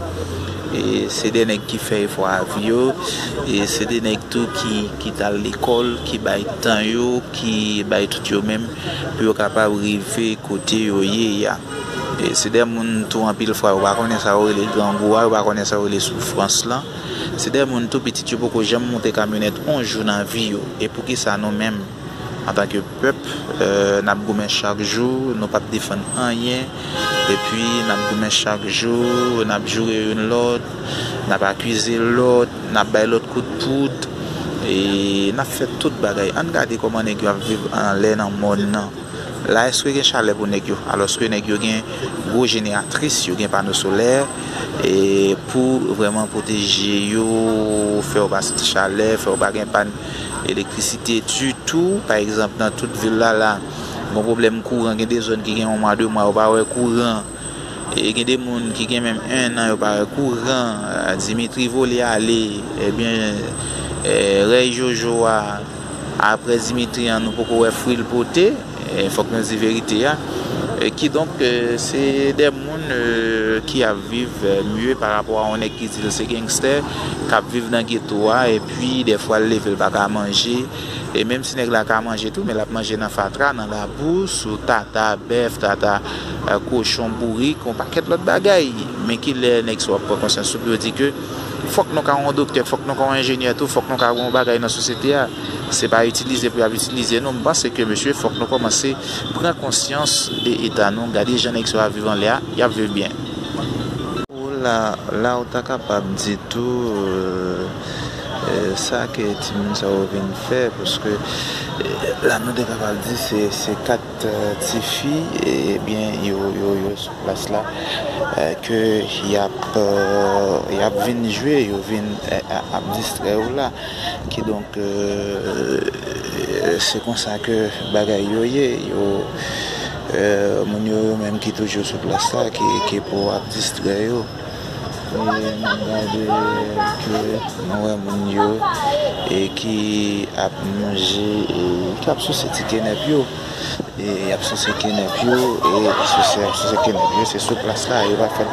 e se de nèg ki fè efò a vi yo, e se de nèg tou ki, ki t al lekòl, ki bay tan yo, ki bay tout yo menm pou yo kapab rive kote yo ye a. E se de moun tou anpil fwa yo pa konnen sa yo rele grangou a, yo pa konnen sa yo rele soufrans lan. Se de moun tou pitit yo poko janm monte kamyonèt yon jou nan vi yo. E poukisa nou menm, antanke pèp, e, n ap goumen chak jou, nou p ap defann anyen, epi n ap goumen chak jou, n ap joure youn lòt, n ap akize lòt, n ap bay lòt kout poud, e n ap fè tout bagay. Ann gade kòman nèg yo ap viv anlè nan mòn nan. La, èske gen chalè pou nèg yo? Alòske nèg yo gen gwo jeneratris, yo gen pano solè, e pou vrèman pwoteje yo, fè yo pa santi chalè, fè yo pa gen pàn elektrisite ditou. Pa egzanp, nan tout vil la, la, gon pwoblèm kouran, gen de zòn ki gen yon mwa, de mwa, yo pa wè kouran. E gen de moun ki gen menm en an, yo pa wè kouran. Dimitri vole ale, ebyen, e, rèy Jojo a, apre Dimitri an, nou poko wè fwi l pote. E, fòk nou di verite a. E, kidonk, e, se de moun, e, ki ap viv, e, mye pa rapò a yon nèg ki di l se gangstè, k ap viv nan geto a, epi dèfwa l leve, l pa ka manje. E menm si nèg la ka manje tou, men l ap manje nan fatra, nan labou, sou tata bèf, tata, e, kochon, bourik, yon pakèt lòt bagay. Men kilè nèg sa yo ap pran konsyans tou pou yo di ke fòk nou ka yon doktè, fòk nou ka yon enjenyè tou, fòk nou ka yon bagay nan sosyete a. Se pa itilize pou y ap itilize nou. M panse ke, mesye, fòk nou kòmanse pran konsyans de eta nou. Gade jan nèg sa yo ap viv anlè a, y ap viv byen. Ou la, la ou ta kapab di tou, e, e, sa ke timoun sa yo vin fè, paske, e, la nou te kapab di se, se kat, e, tifi, ebyen, yo, yo, yo sou plas la, e, ke y ap, e, y ap vin jwe, yo vin, e, a-, ap distrè yo la. Kidonk, e, se konsa ke bagay yo ye. Yo, e, moun yo, yo menm ki toujou sou plas la, ki, ki pou ap distrè yo. E n ap gade ke nou wè moun yo, e ki ap manje, e ki ap souse ti kenèp yo. E y ap souse kenèp yo, e souse, y ap souse kenèp yo, se sou plas la, yo pa fè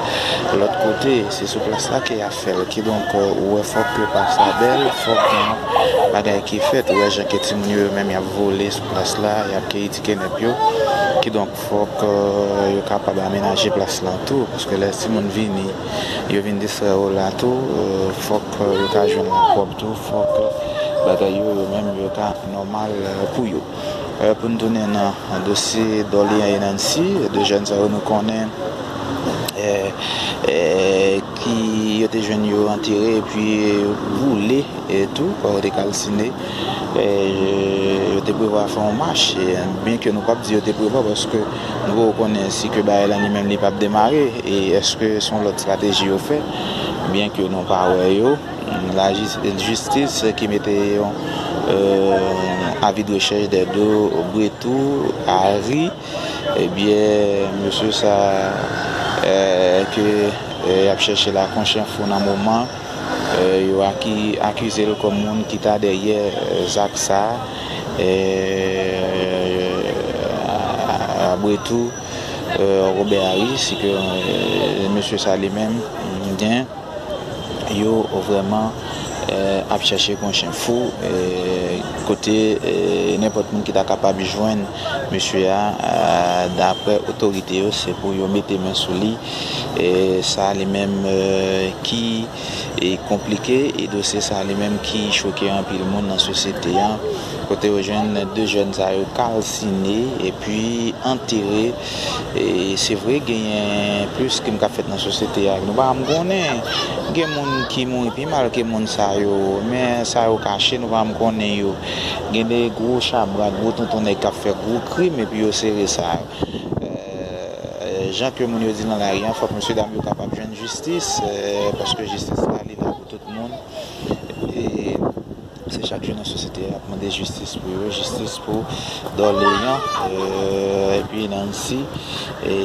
l lòt kote, se sou plas la ke y ap fè l. Kidonk, ou wè, fòk ke plas la bèl, fòk gen bagay ki fèt. Ou wè jan ke timoun yo, yo menm, y ap vole sou plas la, y ap keyi ti kenèp yo. Kidonk, fòk, e, yo kapab amenaje plas la tou, paske lè timoun vini, yo vin distrè yo la tou, e, fòk, e, yo ka jwenn lapwòp tou, fòk bagay yo, yo menm, yo ka nòmal, e, pou yo. E, pou n tounen nan dosye Dorléans e Nancy, de jèn sa yo nou konnen, e, e, ki yo te jwenn yo antere epi boule e tou, kò yo te kalsine. E, yo te prevwa fè yon mach, e, byen ke nou p ap di yo te prevwa, paske nou poko konnen si ke bagay la li menm li p ap demare, e èske se yon lòt estrateji yo fè, byen ke nou pa wè yo. Lajis-, jistis ki mete yon, e, avi de rechèch dèdo Bretou a ri, ebyen, mesye sa, e, ke, e, y ap chèche la kon chen fou nan moman, e, yo aki-, akize l kòm moun ki ta dèyè, e, zak sa, e, a, a, a Bretou, e, Robert Harry, si ke, e, mesye sa li menm, gen yo vrèman, ap chèche kon chen fou, kote nenpòt moun ki ta kapab jwenn mesye a, daprè otorite yo, se pou yo mete men sou li. Sa li menm ki konplike, e dosye sa li menm ki choke anpil moun nan sosyete a, kote yo jwenn de jèn sa yo kalsine epi antere. E se vre, genyen plis krim k ap fèt nan sosyete a. Nou pa janm konnen. Gen moun ki mouri pi mal ke moun sa yo, men sa yo kache, nou pa janm konnen yo. Gen de gwo chabrak, gwo tonton nèg k ap fè gwo krim epi yo sere sa yo. Jan ke moun yo di nan lari a, fòk mesye dam yo kapab jwenn jistis, paske jistis la, li la pou tout moun. E se chak jou nan sosyete a, y ap mande jistis pou yo, jistis pou Dòleyan, epi Nancy, e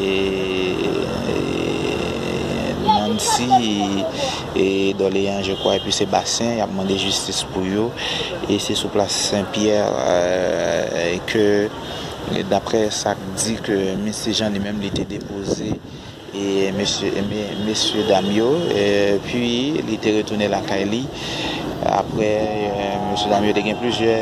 Nancy, e Dòleyan, je crois, epi Sebastien, y ap mande jistis pou yo. E se sou plas Senpyè ke, daprè sa k di, ke Misye Jan li menm, li te depoze e mesye, e me- mesye dam yo, epi li te retounen lakay li. Apre, e mesye dam yo te gen plizyè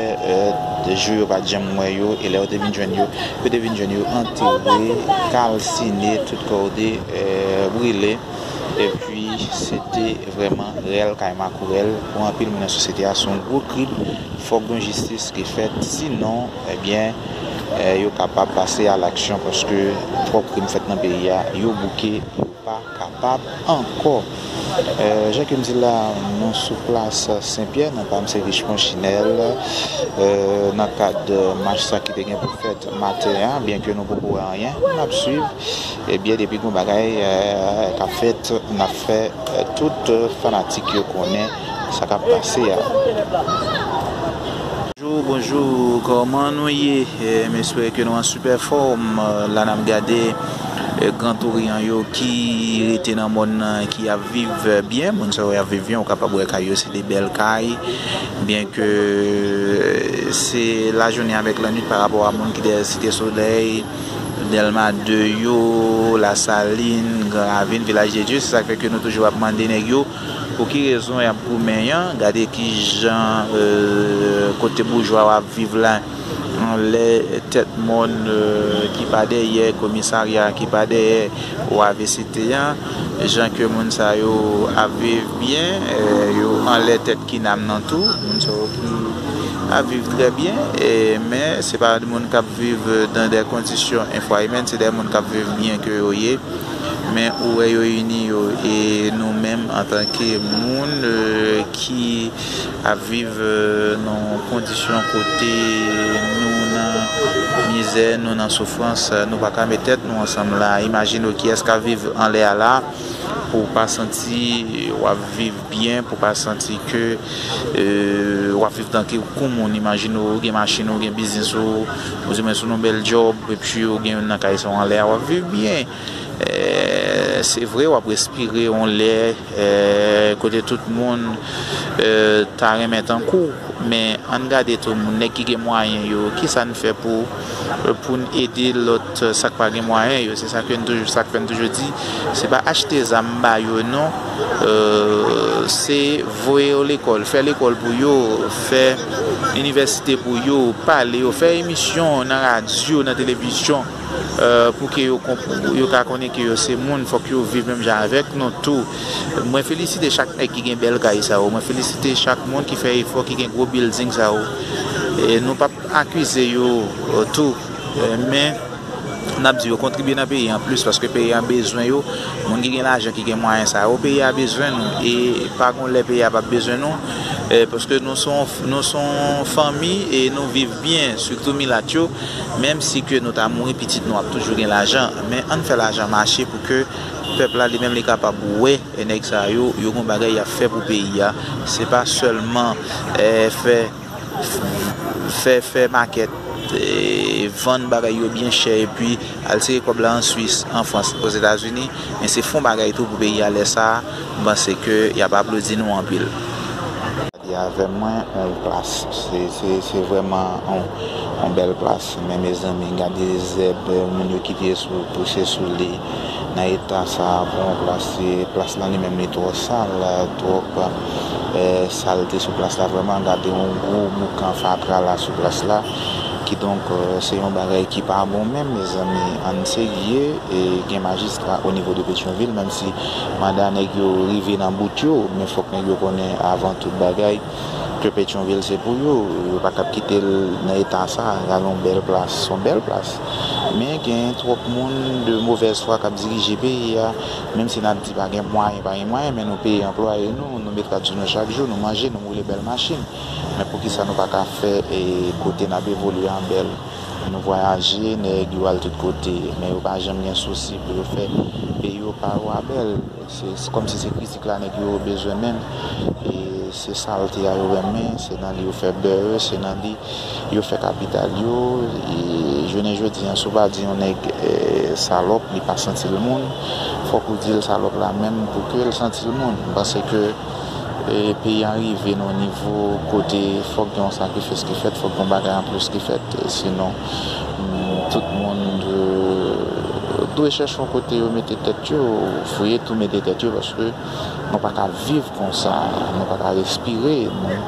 jou yo pa t janm wè yo, e lè yo te vin jwenn yo, yo te vin jwenn yo antere, kalsine, tout kò yo te brile. Epi se te vrèman rèl kay makourèl pou anpil moun nan sosyete a. Se yon gwo krim. Fòk gen jistis ki fèt, sinon, ebyen, yo kapab pase a laksyon, paske twòp krim fèt nan peyi a, yo bouke, yo pa kapab ankò. Jan ke m di la, nou sou plas Senpyè, non pa m se Richemond Chinel, nan kad mach sa ki te gen pou fèt maten an, byen ke nou poko wè anyen, n ap swiv. Ebyen, depi gen bagay k ap fèt, n ap fè tout fanatik yo konnen sa k ap pase a. Bonjou, bonjou, kòman nou ye? M espere ke nou an sipè fòm. La n ap gade Gran Toryan yo ki rete nan mòn nan, ki ap viv byen. Moun sa yo ap viv byen, ou kapab wè kay yo, se de bèl kay. Byen ke se lajounen avèk lannwit pa rapò a moun ki dèyè Site Solèy, Dèlma de yo, Lasalin, Gran Ravin, Vilaj de Dye. Se sa k fè ke nou toujou ap mande nèg yo pou ki rezon y ap goumen an. Gade ki jan, e, kote boujwa yo ap viv la, anlè tèt mòn, e, ki pa dèyè komisarya, ki pa dèyè O A V C T an, jan ke moun sa yo ap viv byen, e, yo anlè tèt Kinam nan tou, moun sa yo ki ap viv trè byen, e, men se pa moun k ap viv dans des conditions infrahumènes, se de moun k ap viv byen ke yo ye, men ou wè yo ini yo, e nou menm antanke moun, e, ki ap viv, e, nan yon kondisyon kote nou nan mizè, nou nan soufrans, nou pa ka met tèt nou ansanm la. Imajine w kiyès k ap viv anlè a la, pou w pa santi w ap viv byen, pou w pa santi ke, e, w ap viv tanke w kon moun. Imajine w gen machin ou, gen biznis ou, oudimwen sou yon bèl djòb, epi w gen youn nan kay sa w anlè a, w ap viv byen. E, se vre, w ap respire yon lè, e, kote tout moun, e, ta renmen tankou w. Men ann gade tou, moun nèg ki gen mwayen yo, kisa n fè pou, pou n ede lòt, sa k pa gen mwayen yo? Se sa ke n toujou, sa k fè n toujou di, se pa achte zam ba yo non, e, se voye yo lekòl, fè lekòl pou yo, fè inivèsite pou yo, pale yo, fè emisyon nan radyo, nan televizyon, e, pou ke yo konp-, yo ka konnen ke yo se moun, fòk yo viv menm jan avèk nou tou. Mwen felisite chak nèg ki gen bèl kay sa yo. Mwen felisite chak moun ki fè efò, ki gen gwo bilding sa yo. E nou p ap akize yo, e, tou, e, men n ap di yo kontribye nan peyi an plis, paske peyi an bezwen yo. Moun ki gen lajan, ki gen mwayen sa yo, peyi a bezwen nou. E pa gon lè peyi a p ap bezwen nou, e, paske nou se yon, nou se yon fanmi e nou viv byen, sitou milat yo. Menm si ke nou ta mouri, pitit nou ap toujou gen lajan. Men ann fè lajan mache pou ke pèp la li menm li kapab wè, e, nèg sa yo, yo gon bagay y ap fè pou peyi a. Se pa sèlman, e, fè, fè, fè makèt, e, vann bagay yo byen chè, epi al tire kòb la an Swis, an Frans, Ozetazini, men se fè yon bagay tou pou peyi a. Lè sa a, m panse ke y ap aplodi nou anpil. Avè mwen, on plas. Se, se, se vrèman on, on bèl plas. Men mezanmi, gade zèb, moun yo kite sou, pouse sou li. Nan eta sa a, pou on plas, se, plas la li menm li twò sal, twòp, eh, salte sou plas la. Vrèman, gade on gwo boukan fatra la sou plas la. Kidonk, eh, se yon bagay ki pa bon menm, mezanmi. Ann serye, e gen majistra o nivo de Petyonvil, menm si manda nèg yo rive nan bout yo, men fòk nèg yo konnen avan tout bagay ke Petyonvil se pou yo. Yo pa t ap kite l nan eta sa a, gade yon bèl plas, se yon bèl plas. Men gen twòp moun de movèz fwa k ap dirije peyi a, menm si n ap di pa gen mwayen, pa gen mwayen, men nou peye anplwaye nou, nou met rad sou nou chak jou, nou manje, nou woule bèl machin. Men poukisa nou pa ka fè, e, kote n ap evolye a bèl? Nou vwayaje, nèg yo al tout kote, men yo pa janm gen sousi pou yo fè peyi yo pa yo a bèl. Se, se kòmsi se kritik la nèg yo bezwen menm. E se salte a yo renmen, se nan li yo fè bè yo, se nan li yo fè kapital yo. E jounen jodi a, si w pa di yon nèg, eh, salòp, li pa santi l moun, fòk ou di l salòp la menm pou ke l santi l moun. M panse ke, eh, peyi a rive nan yon nivo kote fòk gen yon sakrifis ki fèt, fòk gen yon bagay anplis ki fèt. Sinon, mm, tout moun dwe, dwe chèche yon kote yo mete tèt yo, fouye tou mete tèt yo, paske nou pa ka viv konsa, nou pa ka respire, nou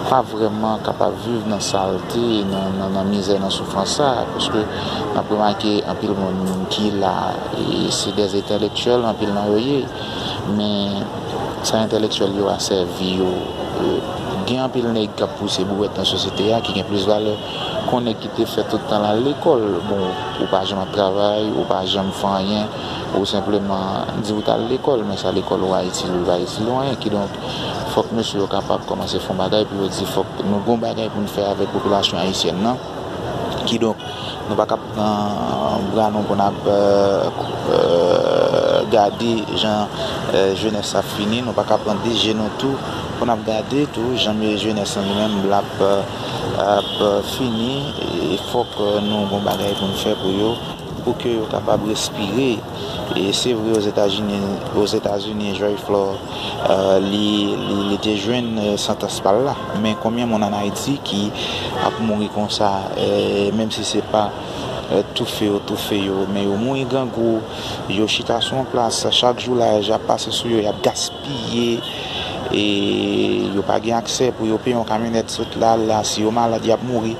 pa vrèman kapab viv nan salte, nan, nan, nan mizè, nan soufrans sa, paske n ap remake anpil moun ki la, e se dè entèlektyèl, anpil nan yo ye, men sa entèlektyèl yo a sèvi yo. E, gen anpil nèg k ap pouse bouwèt nan sosyete a ki gen plis valè ke yon nèg ki te fè tout tan l al lekòl. Bon, ou pa janm ap travay, ou pa janm fè anyen, ou senpleman di w t al lekòl, men sa lekòl ou a itil ou, li pa itil ou anyen. Kidonk, fòk mesye yo kapab kòmanse fè yon bagay pou yo di fòk nou gen yon bagay pou n fè avèk popilasyon ayisyèn nan. Kidonk, nou pa ka pran bra nou pou n ap, euh, euh, gade jan, euh, jenès ap fini, nou pa ka pran de je nou tou pou n ap gade tou jan jenès lan li menm l ap, euh, ap fini. E fòk, euh, nou gen bagay pou n fè pou yo, pou ke yo kapab respire. E se vre, Ozetazini, Ozetazini, Joy Flor, euh, li, li, li te jwenn, euh, santans pa l la. Men konbyen moun ann Ayiti ki ap mouri konsa, euh, menm si se pa, euh, toufe yo toufe yo, men yo mouri grangou, yo chita sou yon plas, chak jou laj ap pase sou yo, y ap gaspiye, e yo pa gen aksè pou yo peye yon kamyonèt sot la, la, si yo malad, y ap mouri.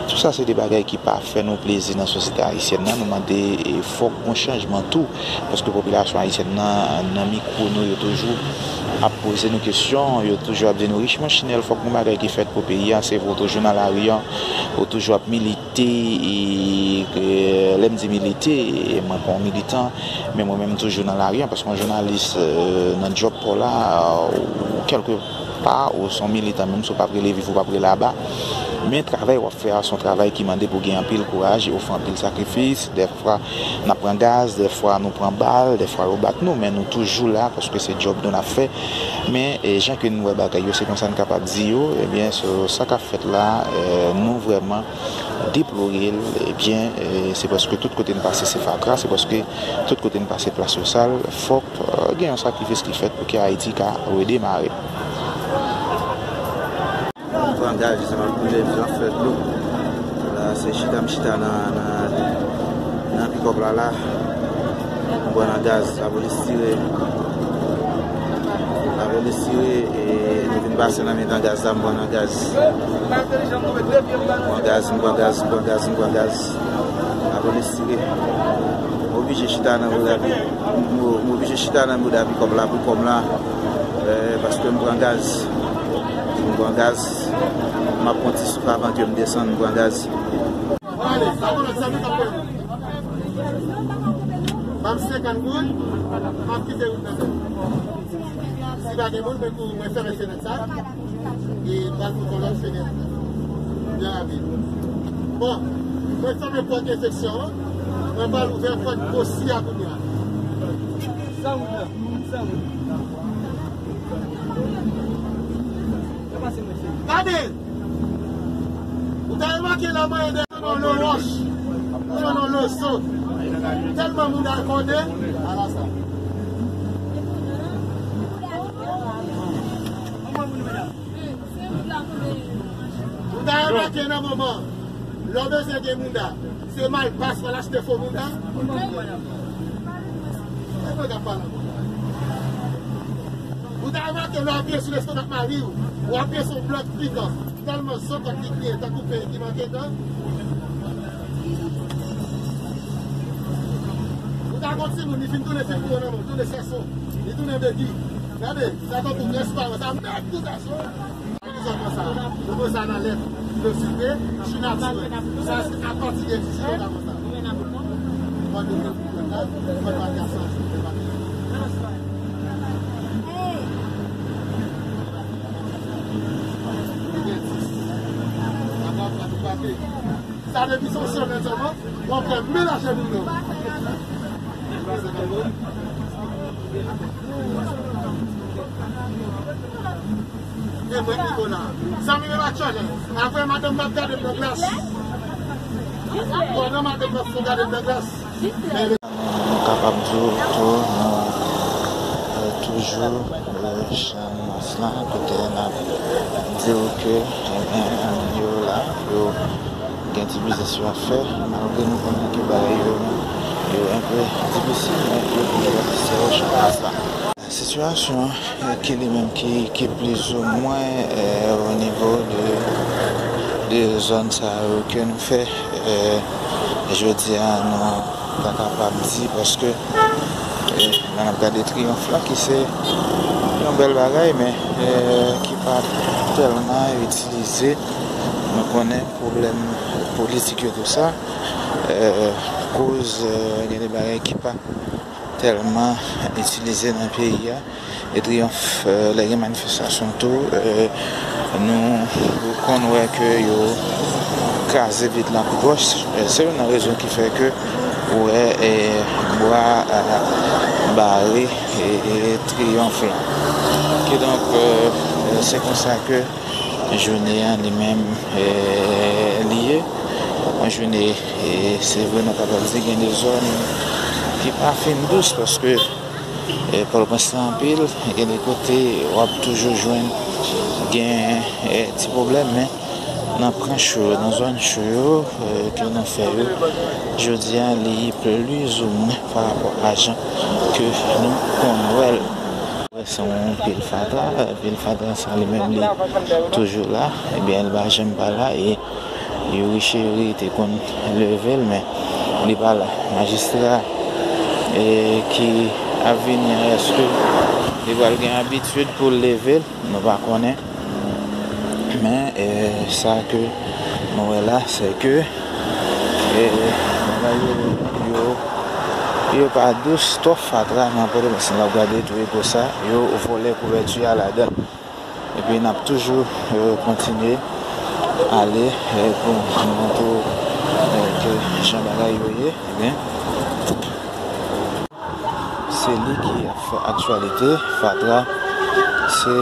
Tout sa se de bagay ki pa fè nou plezi nan sosyete ayisyèn nan. Nou mande, e, fòk gon chanjman tou, paske popilasyon ayisyèn nan, nan mikwo nou, yo toujou ap poze nou kesyon, yo toujou ap di nou rich manchinèl, fòk gon bagay ki fèt pou peyi a. Se vre, ou toujou nan lari a, ou toujou ap milite, e, e, lè m di milite, e, mwen pa yon militan, men mwen menm toujou nan lari a, paske yon jounalis, e, nan djòb pa w la, ou kèlke pa, ou se yon militan, menm si w p ap rele vif, ou p ap rele aba. Men travay w ap fè a, se yon travay ki mande pou gen anpil kouraj, e ou fè anpil sakrifis. Dèfwa, n ap pran gaz, dèfwa, nou pran bal, dèfwa, yo bat nou, men nou toujou la, paske se djòb nou n ap fè. Men, e, jan ke n wè bagay yo, se konsa n kapab di yo, ebyen, so, sa k ap fèt la, e, nou vrèman deplore l, ebyen, e, se paske tout kote n pase, se fatra, se paske tout kote n pase, plas yo sal, fòk, e, gen yon sakrifis ki fèt pou ke Ayiti ka redemare. M pran gaz, se m ap koule, m ap fè dlo. La, se chita m chita nan, nan, nan pikòp la, la. M pran nan gaz, lapolis tire. Lapolis tire, e nou vin pase nan mitan gaz la, m pran nan gaz. M pran gaz, m pran gaz, m pran gaz, m pran gaz. Lapolis tire. M oblije chita nan wout la, pi, m, m oblije chita nan wout la, pikòp la, pou kòm la. Eh, paske m pran gaz. M pran gaz. M ap pran ti souf avan ke m desann, m pran gaz. Ale, sa pou lòt zanmi k ap wè nou. Ban m senkant goud, m ap kite wout nan men. Si pa gen moun, mwen kou, mwen fèmen fenèt sa. E m pral fout yon lòt fenèt. Byen rapid. Bon, mwen fèmen pòt enfeksyon an. Mwen pral ouvè pòt gwosi a kounye a. Sa wout la, sa wout. Gade! Ou ta remake la mwen de nan lo wòch, nan lo zo. Tèlman moun al kòde, ala sa. Anmwe moun medam. Ou ta remake nan moman, lè w bezwen gen mouda, se malpas w al achte fo mouda. E mwen k ap pale ankò la. Ou ta remake lè w apiye sou lestomak mari w, ou apiye sou blòk pikan, tèlman zokòt li griyen tankou peyi ki manke dan. Ou ta gon timoun, li fin tounen fil bouyon nan men w, tounen sèso, li tounen begi. Gade, sa tankou transparan, sa mèg tou sèso. Sa ki zòn nan sa? Nou pran sa nan lèt, nou sipe, chi natirèl. Sa se apati de ti sipe nan sa. Mwen de mwen pou la, mwen pa ka santi, mwen pa ka. Sa depi se yon semèn sèlman, w ap fè melaje moun nan. E mwen ki bon la. Zanmi m pa tchòlè. Apre madanm m ap gade m nan glas. Pandan madanm m ap fè gade m nan glas. Nou kapab di w tou, nou, eh, toujou, eh, chan mas lan, kote n ap di w ke, ebyen, moun yo la, yo gen ti biznis yo ap fè, malgre nou konnen ke bagay yo, yo enpe difisil, men yo toujou ap sèvi chan mas lan. Sitiyasyon an, eh, ki li menm ki, ki plizoumwen, eh, o nivo de, de zòn sa yo ke nou fè, eh, jodi a nou ta kapab di, paske, eh, lè n ap gade Triyonf la, ki se yon bèl bagay, men, eh, ki pa tèlman itilize. Nou konnen pwoblèm politik yo, tou sa, eh, koz, eh, gen de bagay ki pa tèlman itilize nan peyi a. E Triyonf, eh, lè gen manifestasyon tou, eh, nou konn wè ke yo kraze vit lan kou dwòch. Eh, se youn nan rezon ki fè ke ou wè, eh, bwa, eh, bare, eh, eh, Triyonf lan. Kidonk, eh, se konsa ke jounen an li menm, eh, li ye. Yon jounen, eh, se vre nou kapab di gen de zòn ki pa fin dous, paske, eh, Pòtoprens la anpil, gen de kote w ap toujou jwenn gen, eh, ti pwoblèm, men nan kwen cho yo, nan zòn cho yo, eh, ke nou fè yo, jodi a li plizoumwen pa rapò a jan ke nou konn wè l. Wè se yon pil fatra, pil fatra sa li menm li toujou la, ebyen li pa janm pa la, e Youri Cheri te konn leve l, men li pa la. Majistra, e, ki ap vini an, èske li pral gen abitid pou l leve l? Nou pa konnen. Men, eh, sa ke nou wè la, se ke, eh, bagay yo, yo, yo pa dous, twòp fatra nan Pòtoprens. N ap gade tou e konsa, yo vòlè kouvèti a ladan. Epi n ap toujou, eh, kontinye ale, eh, pou nou montre w, eh, ke jan bagay yo ye, ebyen. Se li ki ap fè aktyalite, fatra, se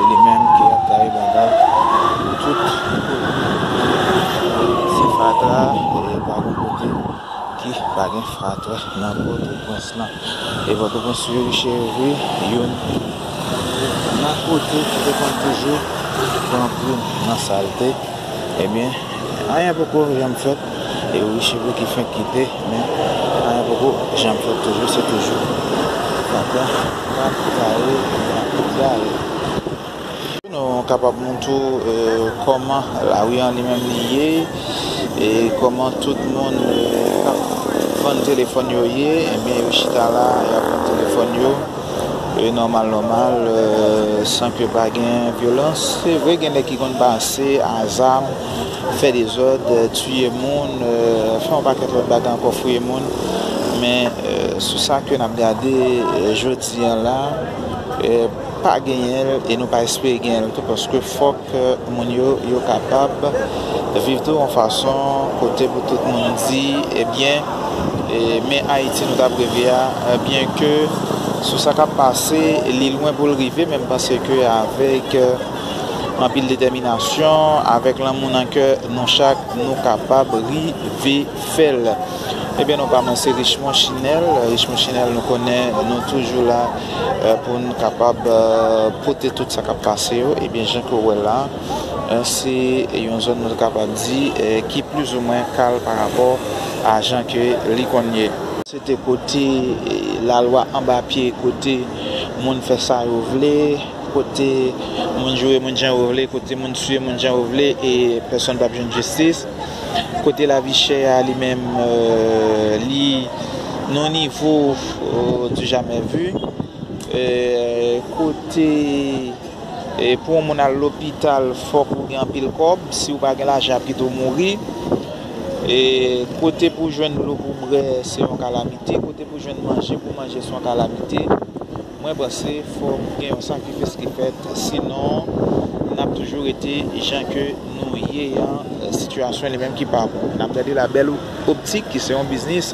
li menm ki ap taye banda tout. Se fatra, e pa gen kote ki pa gen fatra nan Pòtoprens lan. E Pòtoprens Youri Cheri, youn nan kote ki te konn toujou pran prim nan salte. Ebyen, anyen poko janm fèt, e Youri Cheri ki fenk kite, men anyen poko janm fèt, toujou, se toujou fatra k ap taye, k ap taye. Nou kapab montre w, eh, kòman lari an li menm li ye, e kòman tout moun, eh, k ap vann telefòn yo ye, ebyen, yo chita la, y ap vann telefòn yo. E nòmal, nòmal, eh, san ke pa gen vyolans. Se vre, gen nèg ki konn pase a zam, fè dezòd, eh, tiye moun, eh, fè yon pakèt lòt bagay ankò, fouye moun. Men, eh, sou sa ke n ap gade, eh, jodi a la, eh, pa genyen l e nou pa espere genyen l tou, paske fòk ke moun yo, yo kapab viv tou yon fason kote pou tout moun di, ebyen, e, men Ayiti nou t ap reve a, e, byen ke sou sa k ap pase, li lwen pou l rive, men m panse ke avèk, e, anpil detèminasyon, avèk lanmou nan kè nou chak, nou kapab rive fè l. Ebyen, nou pa manse Richmond Chinèl. Richmond Chinèl, nou konnen nou toujou la, eh, pou n kapab, eh, pote tout sa k ap pase yo. Ebyen, jan ke w wè la, Se yon zòn nou kapab di ki plizoumwen kalm parapò a jan ke li konn ye. Se te kote lalwa anba pye, kote moun fè sa yo vle, kote moun joure moun jan yo vle, kote moun tiye moun jan yo vle e pèsonn p ap jwenn jistis. Kote lavi chè a li menm li nan nivo du jamais vu. Kote E pou yon moun al lopital, fòk ou gen anpil kòb. Si w pa gen lajan, y ap kite w mouri. E kote pou jwenn dlo pou bwè, se yon kalamite. Kote pou jwenn manje pou manje, se yon kalamite. Mwen panse fòk gen yon sakrifis ki fèt. Sinon, n ap toujou rete jan ke nou ye an. Sitiyasyon li menm ki pa bon. N ap gade la bèl optik ki se yon biznis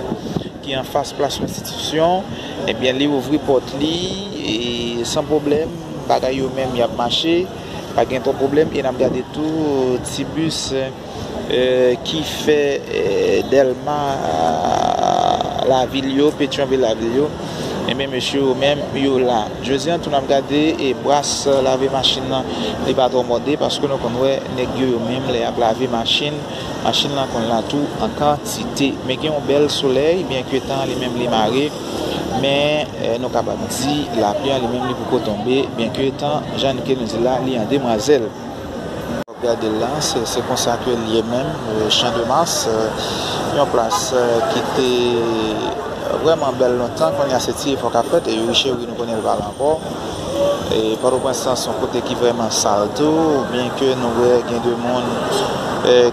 ki anfas plas konstitisyon, ebyen li ouvri pòt li e san pwoblèm, bagay yo menm y ap mache, pa gen twòp pwoblèm e n ap gade tou ti bis ki fè Dèlma lavil yo, Petyonvil lavil yo, ebyen mesye yo menm yo la. Jodi a tou n ap gade e bras lave machin nan li pa twò mòde paske nou konn wè nèg yo yo menm lè y ap lave machin, machin lan konn la tou an kantite. Men gen yon bèl solèy, byenke tan an li menm li mare, men nou kapab di lapli an li menm li poko tonbe, byenke tan jan ke nou di la li an demwazèl. W ap gade l la, se se konsa ke l ye menm, Chan de Mas, yon plas ki te vrèman bèl lontan, kounye a se ti efò k ap fèt e wi cheri nou konnen l pa la ankò. E Pòtoprens lan se yon kote ki vrèman sal tou, byenke nou wè gen de moun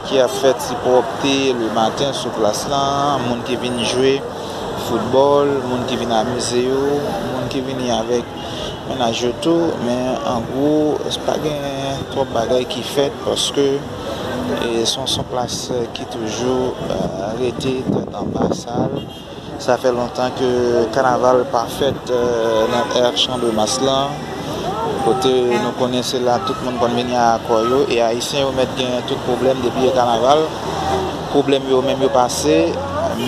ki ap fè ti pwòpte lematen sou plas lan, moun ki vin jwe foutbòl, moun ki vin amize yo, moun ki vini avèk mennaj yo tou, men an gwo pa gen twòp bagay ki fèt paske se yon plas ki toujou rete tèt anba, sal. Sa fè lontan ke kanaval pa fèt nan èr Chan de Mas lan, kote nou konnen se la tout moun konn vini ak kò yo e ayisyen yo mèt gen tout pwoblèm depi e kanaval. Pwoblèm yo menm yo pase,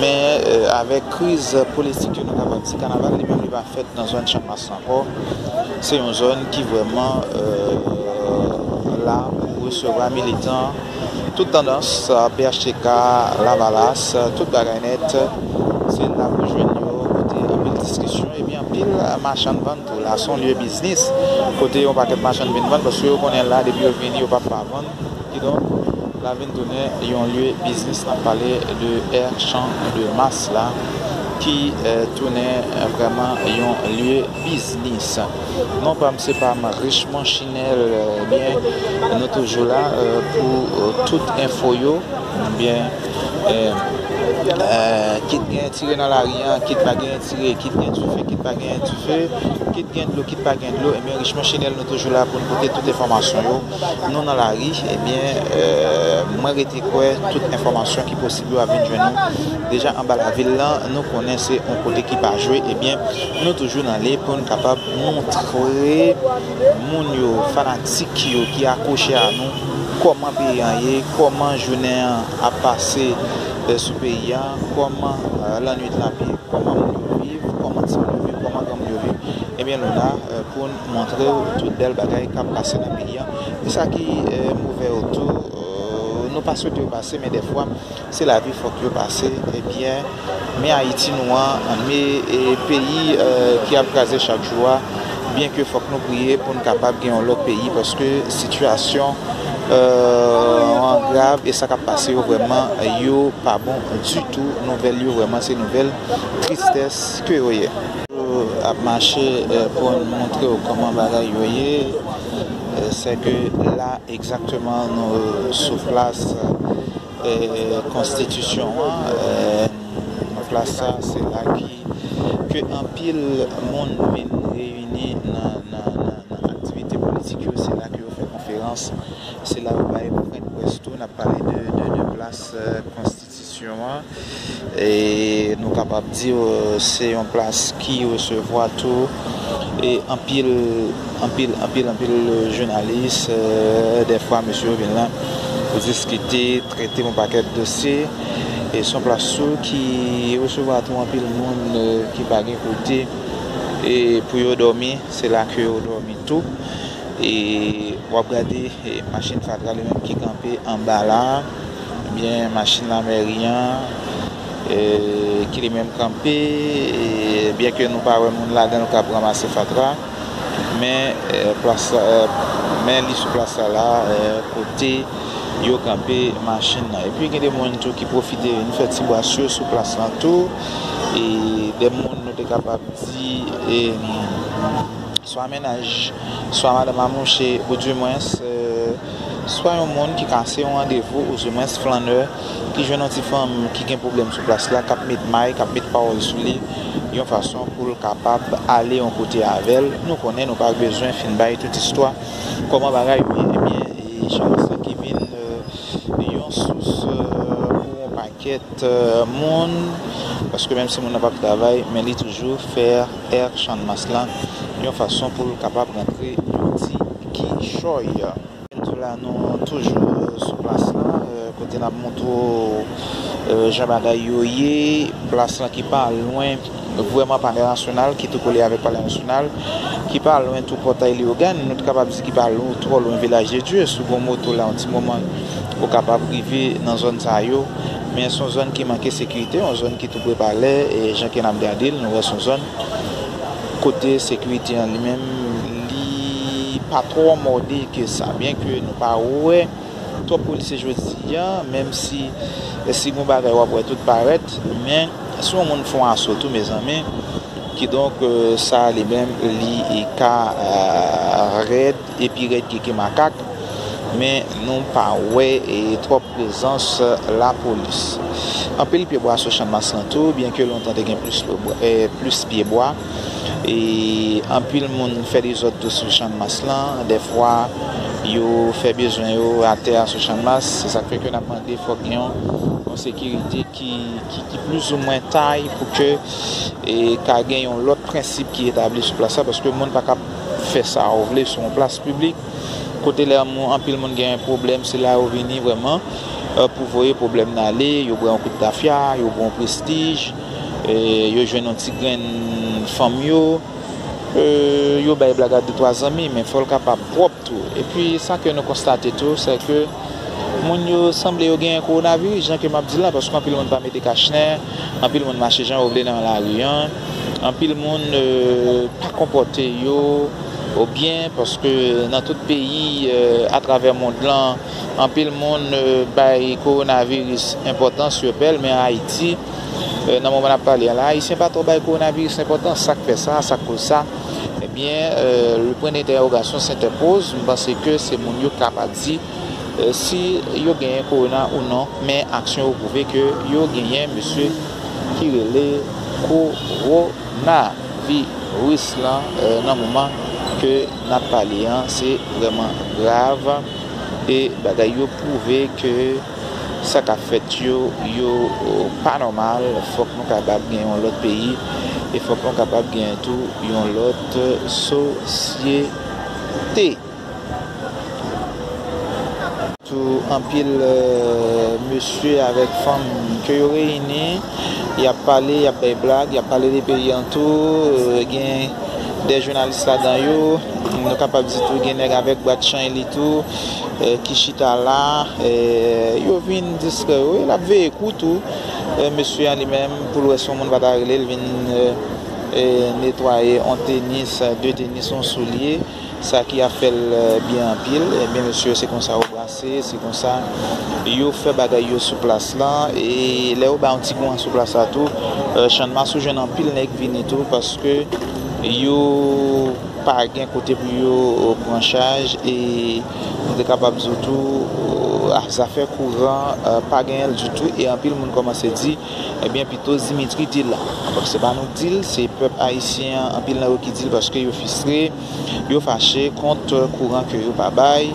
men avèk kriz politik yo nou kapab di kanaval li menm li pa fèt nan zòn Chan Mas ankò. Se yon zòn ki vrèman la pou resevwa militan tout tandans, P H T K, Lavalas, tout bagay nèt, se la pou jwenn yo, kote anpil diskisyon epi anpil machann vann tou. La se yon lye biznis kote yon pakèt machann vin vann paske yo konnen la depi yo vini yo p ap pa vann. Kidonk la vin tounen yon lye biznis, n ap pale de èr Chan de Mas la ki tounen vrèman yon lye biznis. Non pa m se pa m Richemond Chinèl, ebyen nou toujou la pou tout enfo yo, ebyen kit gen tire nan lari an, kit pa gen tire, kit gen dife, kit pa gen dife, kit gen dlo, kit pa gen dlo, ebyen Richemond Chinèl nou toujou la pou n pote tout enfòmasyon yo. Nou nan lari, ebyen mwen rete kwè tout enfòmasyon ki posib yo ap vin jwenn nou. Deja anba lavil lan nou konnen se yon kote ki pa jwe, ebyen nou toujou nan lye pou n kapab montre moun yo, fanatik yo ki akwoche a nou kòman peyi an ye, kòman jounen an ap pase sou peyi an, kòman lannwit lan ap ye, kòman moun yo viv, kòman timoun yo viv, kòman granmoun yo viv. Ebyen nou la pou n montre w tout bèl bagay k ap pase nan peyi an. E sa ki move yo tou, nou pa swete yo pase men dèfwa se lavi fòk yo pase. Ebyen men Ayiti nou an, men peyi ki ap kraze chak jou a, byenke fòk nou priye pou n kapab gen yon lòt peyi paske sitiyasyon an grav e sa k ap pase yo vrèman yo pa bon ditou. Nouvèl yo vrèman se nouvèl tristès ke yo ye. Ap mache pou n montre w kòman bagay yo ye. Sèke la egzakteman nou sou plas konstitisyon an. Plas sa se la ki ke anpil moun vin reyini nan nan nan nan aktivite politik yo, se la ke yo fè konferans, se la yo bay pwennprès tou. N ap pale de de de plas konstitisyon an. E nou kapab di se yon plas ki resevwa tou e anpil anpil anpil anpil jounalis. Dèfwa mesye yo vin la pou diskite, trete yon pakèt dosye. E se yon plas tou ki resevwa tou anpil moun ki pa gen kote e pou yo dòmi, se la ke yo dòmi tou. E w ap gade, e, machin fatra li menm ki kanpe anba la, ebyen, machin lamèri an, e, ki li menm kanpe, e, byen ke nou pa wè moun ladan l k ap ranmase fatra, men, e, plas la, e, men li sou plas la la, e, kote yo kanpe machin nan. Epi gen de moun tou ki pwofite vin fè ti bras yo sou plas lan tou, e, de moun nou te kapab di, e, swa mennaj, swa madanm a mouche, oudimwens, e, swa yon moun ki kase yon randevou, oudimwens flannè, ki jwenn yon ti fanm ki gen pwoblèm sou plas la, k ap met may, k ap met pawòl sou li, yon fason pou l kapab ale yon kote avè l. Nou konnen nou pa bezwen fin bay tout istwa kòman bagay yo ye. Ebyen, e, jan sa ki vin, e, yon sous, e, pou yon pakèt, e, moun, paske menm si moun nan p ap travay, men li toujou fè èr Channmas lan yon fason pou l kapab rantre yon ti kichòy. Tou la, nou toujou, e, sou plas lan, e, kote n ap montre w, e, jan bagay yo ye, plas lan ki pa lwen vrèman Palè Nasyonal, ki tou kole avèk Palè Nasyonal, ki pa lwen tou Pòtay Leyogàn, nou t kapab di ki pa lwen, twò lwen Vilaj de Dye. Si w gen moto la, yon ti moman, ou kapab rive nan zòn sa yo. Men se yon zòn ki manke sekirite, yon zòn ki tou pre palè, e jan ke n ap gade l, nou wè se yon zòn kote sekirite an li menm, li pa twò mòde ke sa. Byen ke nou pa wè twòp polisye jodi a, menm si, si gon bagay w ap wè tout parèt, men si yon moun fè yon aso tou, mezanmi, kidonk, e, sa li menm, li ka, e, rèd, epi rèd ke, ke makak, men nou pa wè, e, twòp prezans lapolis. Anpil pyebwa sou Channmas lan tou, byen ke lontan te gen plis pyebwa, e, plis pyebwa. E anpil moun fè dezòd tou sou Channmas lan. Dèfwa, yo fè bezwen yo atè a sou Channmas. Se sa k fè ke n ap mande fòk gen yon, yon sekirite ki, ki, ki plizoumwen tay pou ke, e, ka gen yon lòt prensip ki etabli sou plas la, paske moun pa ka fè sa ou vle sou yon plas piblik. Kote lè moun, anpil moun gen pwoblèm, se la yo vini vrèman, e, pou voye pwoblèm nan ale, yo bwè yon kout tafya, yo bwè yon prestij, e, yo jwenn yon ti grenn fanm yo, e, yo bay blag a de twa zanmi, men fò l kapab pwòp tou. Epi sa ke nou konstate tou, se ke moun yo sanble yo genyen kowonaviris, jan ke m ap di l la, paske anpil moun pa mete kachnen, anpil moun mache jan yo vle nan lari an, anpil moun, e, pa konpòte yo byen, paske nan tout peyi, e, atravè mond lan, anpil moun, e, bay kowonaviris enpòtans, yo pè l, men Ayiti, e, nan moman n ap pale a la, Ayisyen pa twò bay kowonaviris enpòtans. Sa k fè sa, sa k koz sa? Ebyen, e, le point d'interrogation s'interpose. M panse ke se moun yo k kapab di, e, si yo genyen kowona ou non, men aksyon yo pwouve ke yo genyen mesye ki rele kowonaviris lan, e, nan moman ke n ap pale an, se vrèman grav. E bagay yo pwouve ke sa k ap fèt yo, yo, e, pa nòmal. Fòk nou kapab gen yon lòt peyi, e fòk nou kapab gen tou yon lòt sosyete. Tou anpil, e, mesye avèk fanm ke yo reyini, y ap pale, y ap bay blag, y ap pale de peyi an tou, e, gen de jounalis ladan yo, nou kapab di tou gen nèg avèk bwat chay li tou, e, ki chita la, e, yo vin distrè yo, e l ap veye kou tou. E, mesye an li menm, pou l wè si yon moun pa ta rele l, vin, e, e, netwaye yon tenis, de tenis, yon soulye, sa ki ap fè l, e, byen anpil. Ebyen, mesye, se konsa yo brase, se konsa yo fè bagay yo sou plas lan. E lè yo bay yon ti kouran sou plas la tou, e, Channmas ou jwenn anpil nèg vini tou, paske yo pa gen kote pou yo, e, pran chaj. E nou te kapab di w tou, e, zafè kouran, e, pa genyen l ditou. E anpil moun kòmanse di, ebyen, pito Dimitri di l la. Bon, se pa nou k di l, se pèp ayisyen an, anpil nan yo ki di l, paske yo fristre, yo fache kont kouran ke yo pa bay,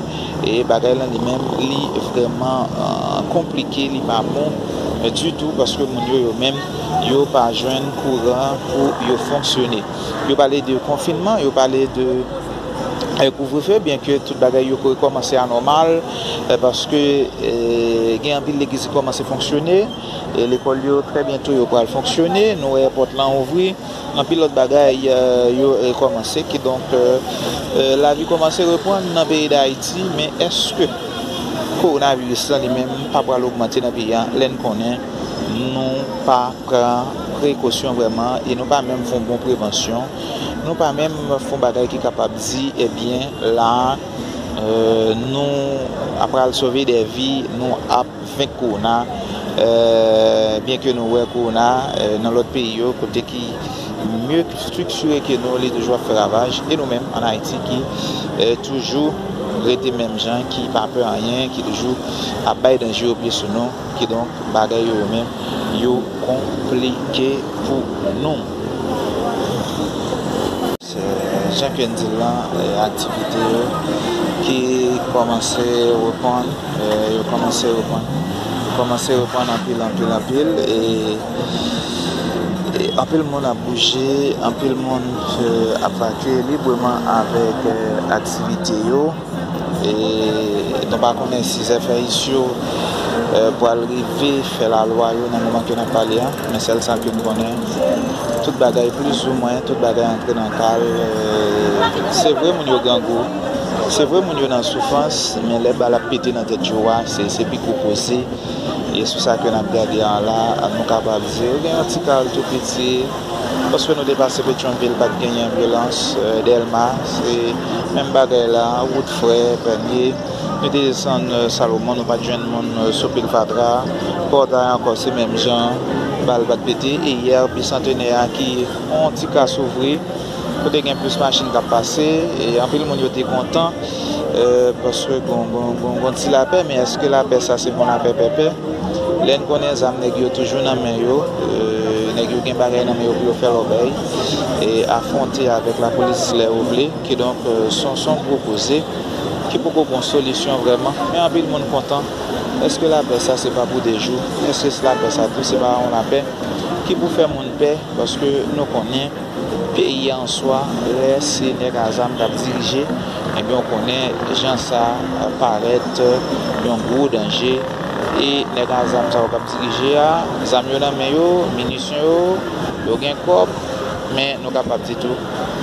e bagay lan li menm, li vrèman, e, konplike, li pa bon, e, ditou, paske moun yo, yo menm, yo pa jwenn kouran pou yo fonksyone. Yo pale de konfinman, yo pale de e, kouvrefe, byenke tout bagay yo rekòmanse anòmal, e, paske, e, gen anpil legliz ki kòmanse fonksyone, e lekòl yo trè byento yo pral fonksyone, nou wè èpòt lan ouvri, anpil lòt bagay, e, yo rekòmanse, kidonk, e, e, lavi kòmanse reprann nan peyi Dayiti, men èske kowonaviris lan li menm pa pral ogmante nan peyi a, lè n konnen nou pa pran prekosyon vrèman e nou pa menm fè yon bon prevansyon, nou pa menm fè yon bagay ki kapab di, ebyen, la, e, nou ap pral sove de vi, nou ap venk kowona, e, byenke nou wè kowona, e, nan lòt peyi yo, kote ki mye estriktiye ke nou, li toujou ap fè ravaj, e nou menm, ann Ayiti, ki, e, toujou rete menm jan, ki pa pè anyen, ki toujou ap bay danje yo pye sou nou, kidonk, bagay yo, yo menm, yo konplike pou nou. Se, jan ke n di l lan, e, aktivite yo ki kòmanse reprann, e, yo kòmanse reprann, kòmanse reprann anpil, anpil, anpil, e, e anpil moun ap bouje, anpil moun, e, ap vakye libreman avèk, e, aktivite yo. E nou pa konnen si zèfèyis yo, e, pral rive fè lalwa yo nan moman ke n ap pale a, men sèl sa ke n konnen, tout bagay plizoumwen, tout bagay antre nan kal, e, se vre moun yo grangou, se vre moun yo nan soufrans, men lè bal ap pete nan tèt yo a, se, se pi gwo koze. E sou sa ke n ap gade a la, nou kapab di, gen yon ti kal tou piti, paske nou te pase Petyonvil, pa t genyen vyolans, e, Dèlma, se menm bagay la, wout frè, Pènye, nou te desann, e, Salomon, nou pa t jwenn moun, e, sou pil fatra, Pòtay ankò, se menm jan, bal pa t pete, e yè, Bisantenè a ki yon ti kas ouvri, kote gen plis machin k ap pase, e anpil moun yo te kontan, e, paske gon, gon, gon, gon ti lapè, men èske lapè sa se bon lapè pèpè? Lè n konnen zam nèg yo toujou nan men yo, e, nèg yo gen bagay nan men yo pou yo fè lòbèy, e afwonte avèk lapolis lè yo vle, kidonk, e, se yon, se yon gwo koze ki poko gon solisyon vrèman, men anpil moun kontan. Èske lapè sa se pa pou de jou? Èske lapè sa tou se pa yon lapè ki pou fè moun pè? Paske nou konnen peyi a an swa, lè se nèg a zam k ap dirije, ebyen, w konnen jan sa parèt yon gwo danje. E nèg a zam sa yo k ap dirije a, zam yo nan men yo, minisyon yo, yo gen kòb, men nou kapab di tou,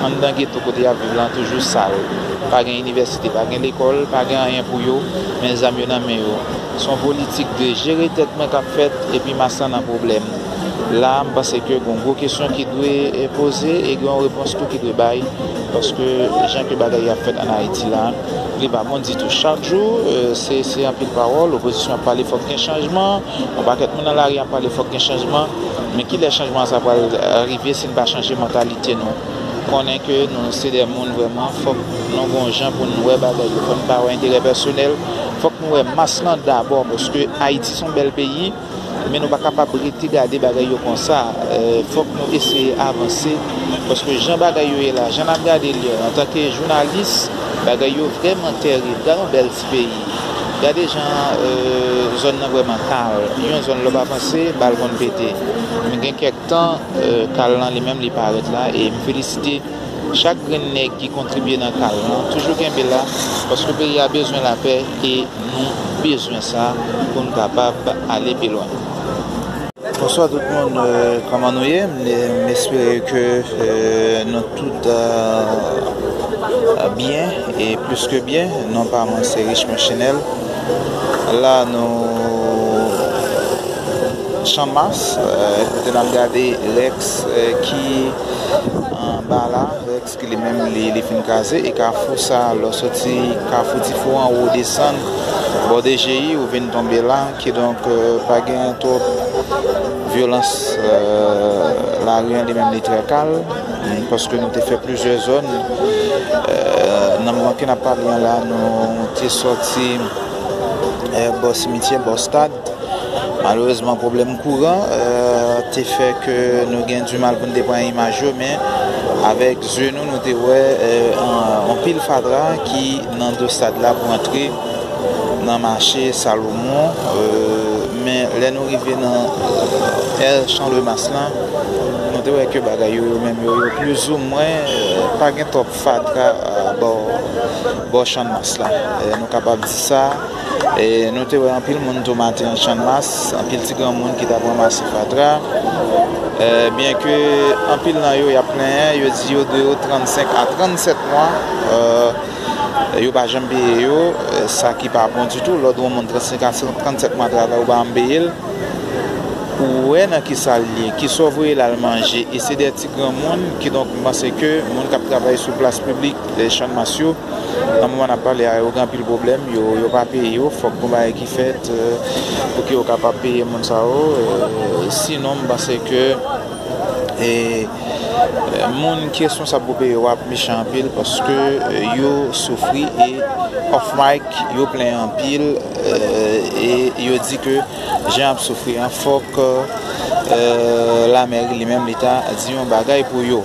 anndan geto kote y ap viv lan toujou sal. Pa gen inivèsite, pa gen lekòl, pa gen anyen pou yo, men zam yo nan men yo. Se yon politik de jere tèt mwen k ap fèt, epi mas lan nan pwoblèm. La, m panse ke gon gwo kesyon ki dwe, e, poze e gen yon repons tou ki dwe bay, paske jan ke bagay y ap fèt ann Ayiti la, li pa bon ditou. Chak jou, e, se, se anpil pawòl, opozisyon ap pale fòk gen chanjman, yon pakèt moun nan lari ap pale fòk gen chanjman, men kilè chanjman sa pral, e, rive si n pa chanje mantalite nou? Konnen ke nou se de moun vrèman, fòk nou gon jan pou n wè bagay yo, fòk n pa wè enterè pèsonèl, fòk nou wè mas lan dabò, paske Ayiti se yon bèl peyi, men nou pa kapab rete gade bagay yo konsa. E, fòk nou eseye avanse, paske jan bagay yo ye la, jan n ap gade l yo, antanke jounalis, bagay yo vrèman tèrib. Gade yon bèl ti peyi. Gade jan, e, zòn nan vrèman kal. Yon zòn lè w pa panse, bal konn pete. Men gen kèk tan, e, kal lan li menm li parèt la, e m felisite chak grenn nèg ki kontribye nan kal lan, toujou kenbe la, paske peyi a bezwen lapè e nou bezwen sa pou n kapab ale pi lwen. Bonswa tout moun, e, kòman nou ye? M, m espere ke, e, nou tout, e, byen e plis ke byen. Non pa mwen se Richmond Chenel. La nou Chanmas, e, kote n ap gade Rex, e, ki anba la. Rex ki li menm li, li fin kraze. E kafou sa, lè w soti kafou Tifou anwo, w desann bò D G I, ou vin tonbe la. Kidonk, e, pa gen twòp vyolans, e, lari an li menm li trè kal, paske nou te fè plizyè zòn, e, nan moman ke n ap pale an la, nou te sòti, e, bò simityè, bò stad. Malerezman, pwoblèm kouran, e, te fè ke nou gen dimal pou n te pran imaj yo, men avèk zye nou, nou te wè, e, an, anpil fatra ki nan do stad la pou antre nan mache Salomon, e, men lè nou rive nan, e, Champ de Mars lan, nou te wè ke bagay yo, yo menm yo, yo plizoumwen, eh, pa gen twòp fatra, eh, bò, bò Channmas la. Eh, nou kapab di sa. E nou te wè anpil moun tou maten an Channmas, anpil ti granmoun ki t ap ranmase fatra. Eh, byenke anpil nan yo y ap plenyen, yo di yo dwe yo trannsenk a trannsèt mwa. Eh, yo pa janm peye yo, eh, sa ki pa bon ditou. Lè w di yon moun trannsenk a trannsèt mwa travay, ou pa janm peye l. Ou wè nan ki sa l ye, kisa w voye l al manje, e se de ti granmoun, kidonk m panse ke moun k ap travay sou plas piblik, eh, Channmas yo, nan moman n ap pale a, yo gen anpil pwoblèm, yo, yo pa peye yo, fòk gon bagay ki fèt, eh, pou ke yo kapab peye moun sa yo, eh, sinon m panse ke, eh, eh, moun ki responsab pou peye yo ap mechan anpil, paske, eh, yo soufri e off mic, yo plenyen anpil, eh, e yo di ke jan y ap soufri an, fòk, eh, lamèri li menm li ta di yon bagay pou yo.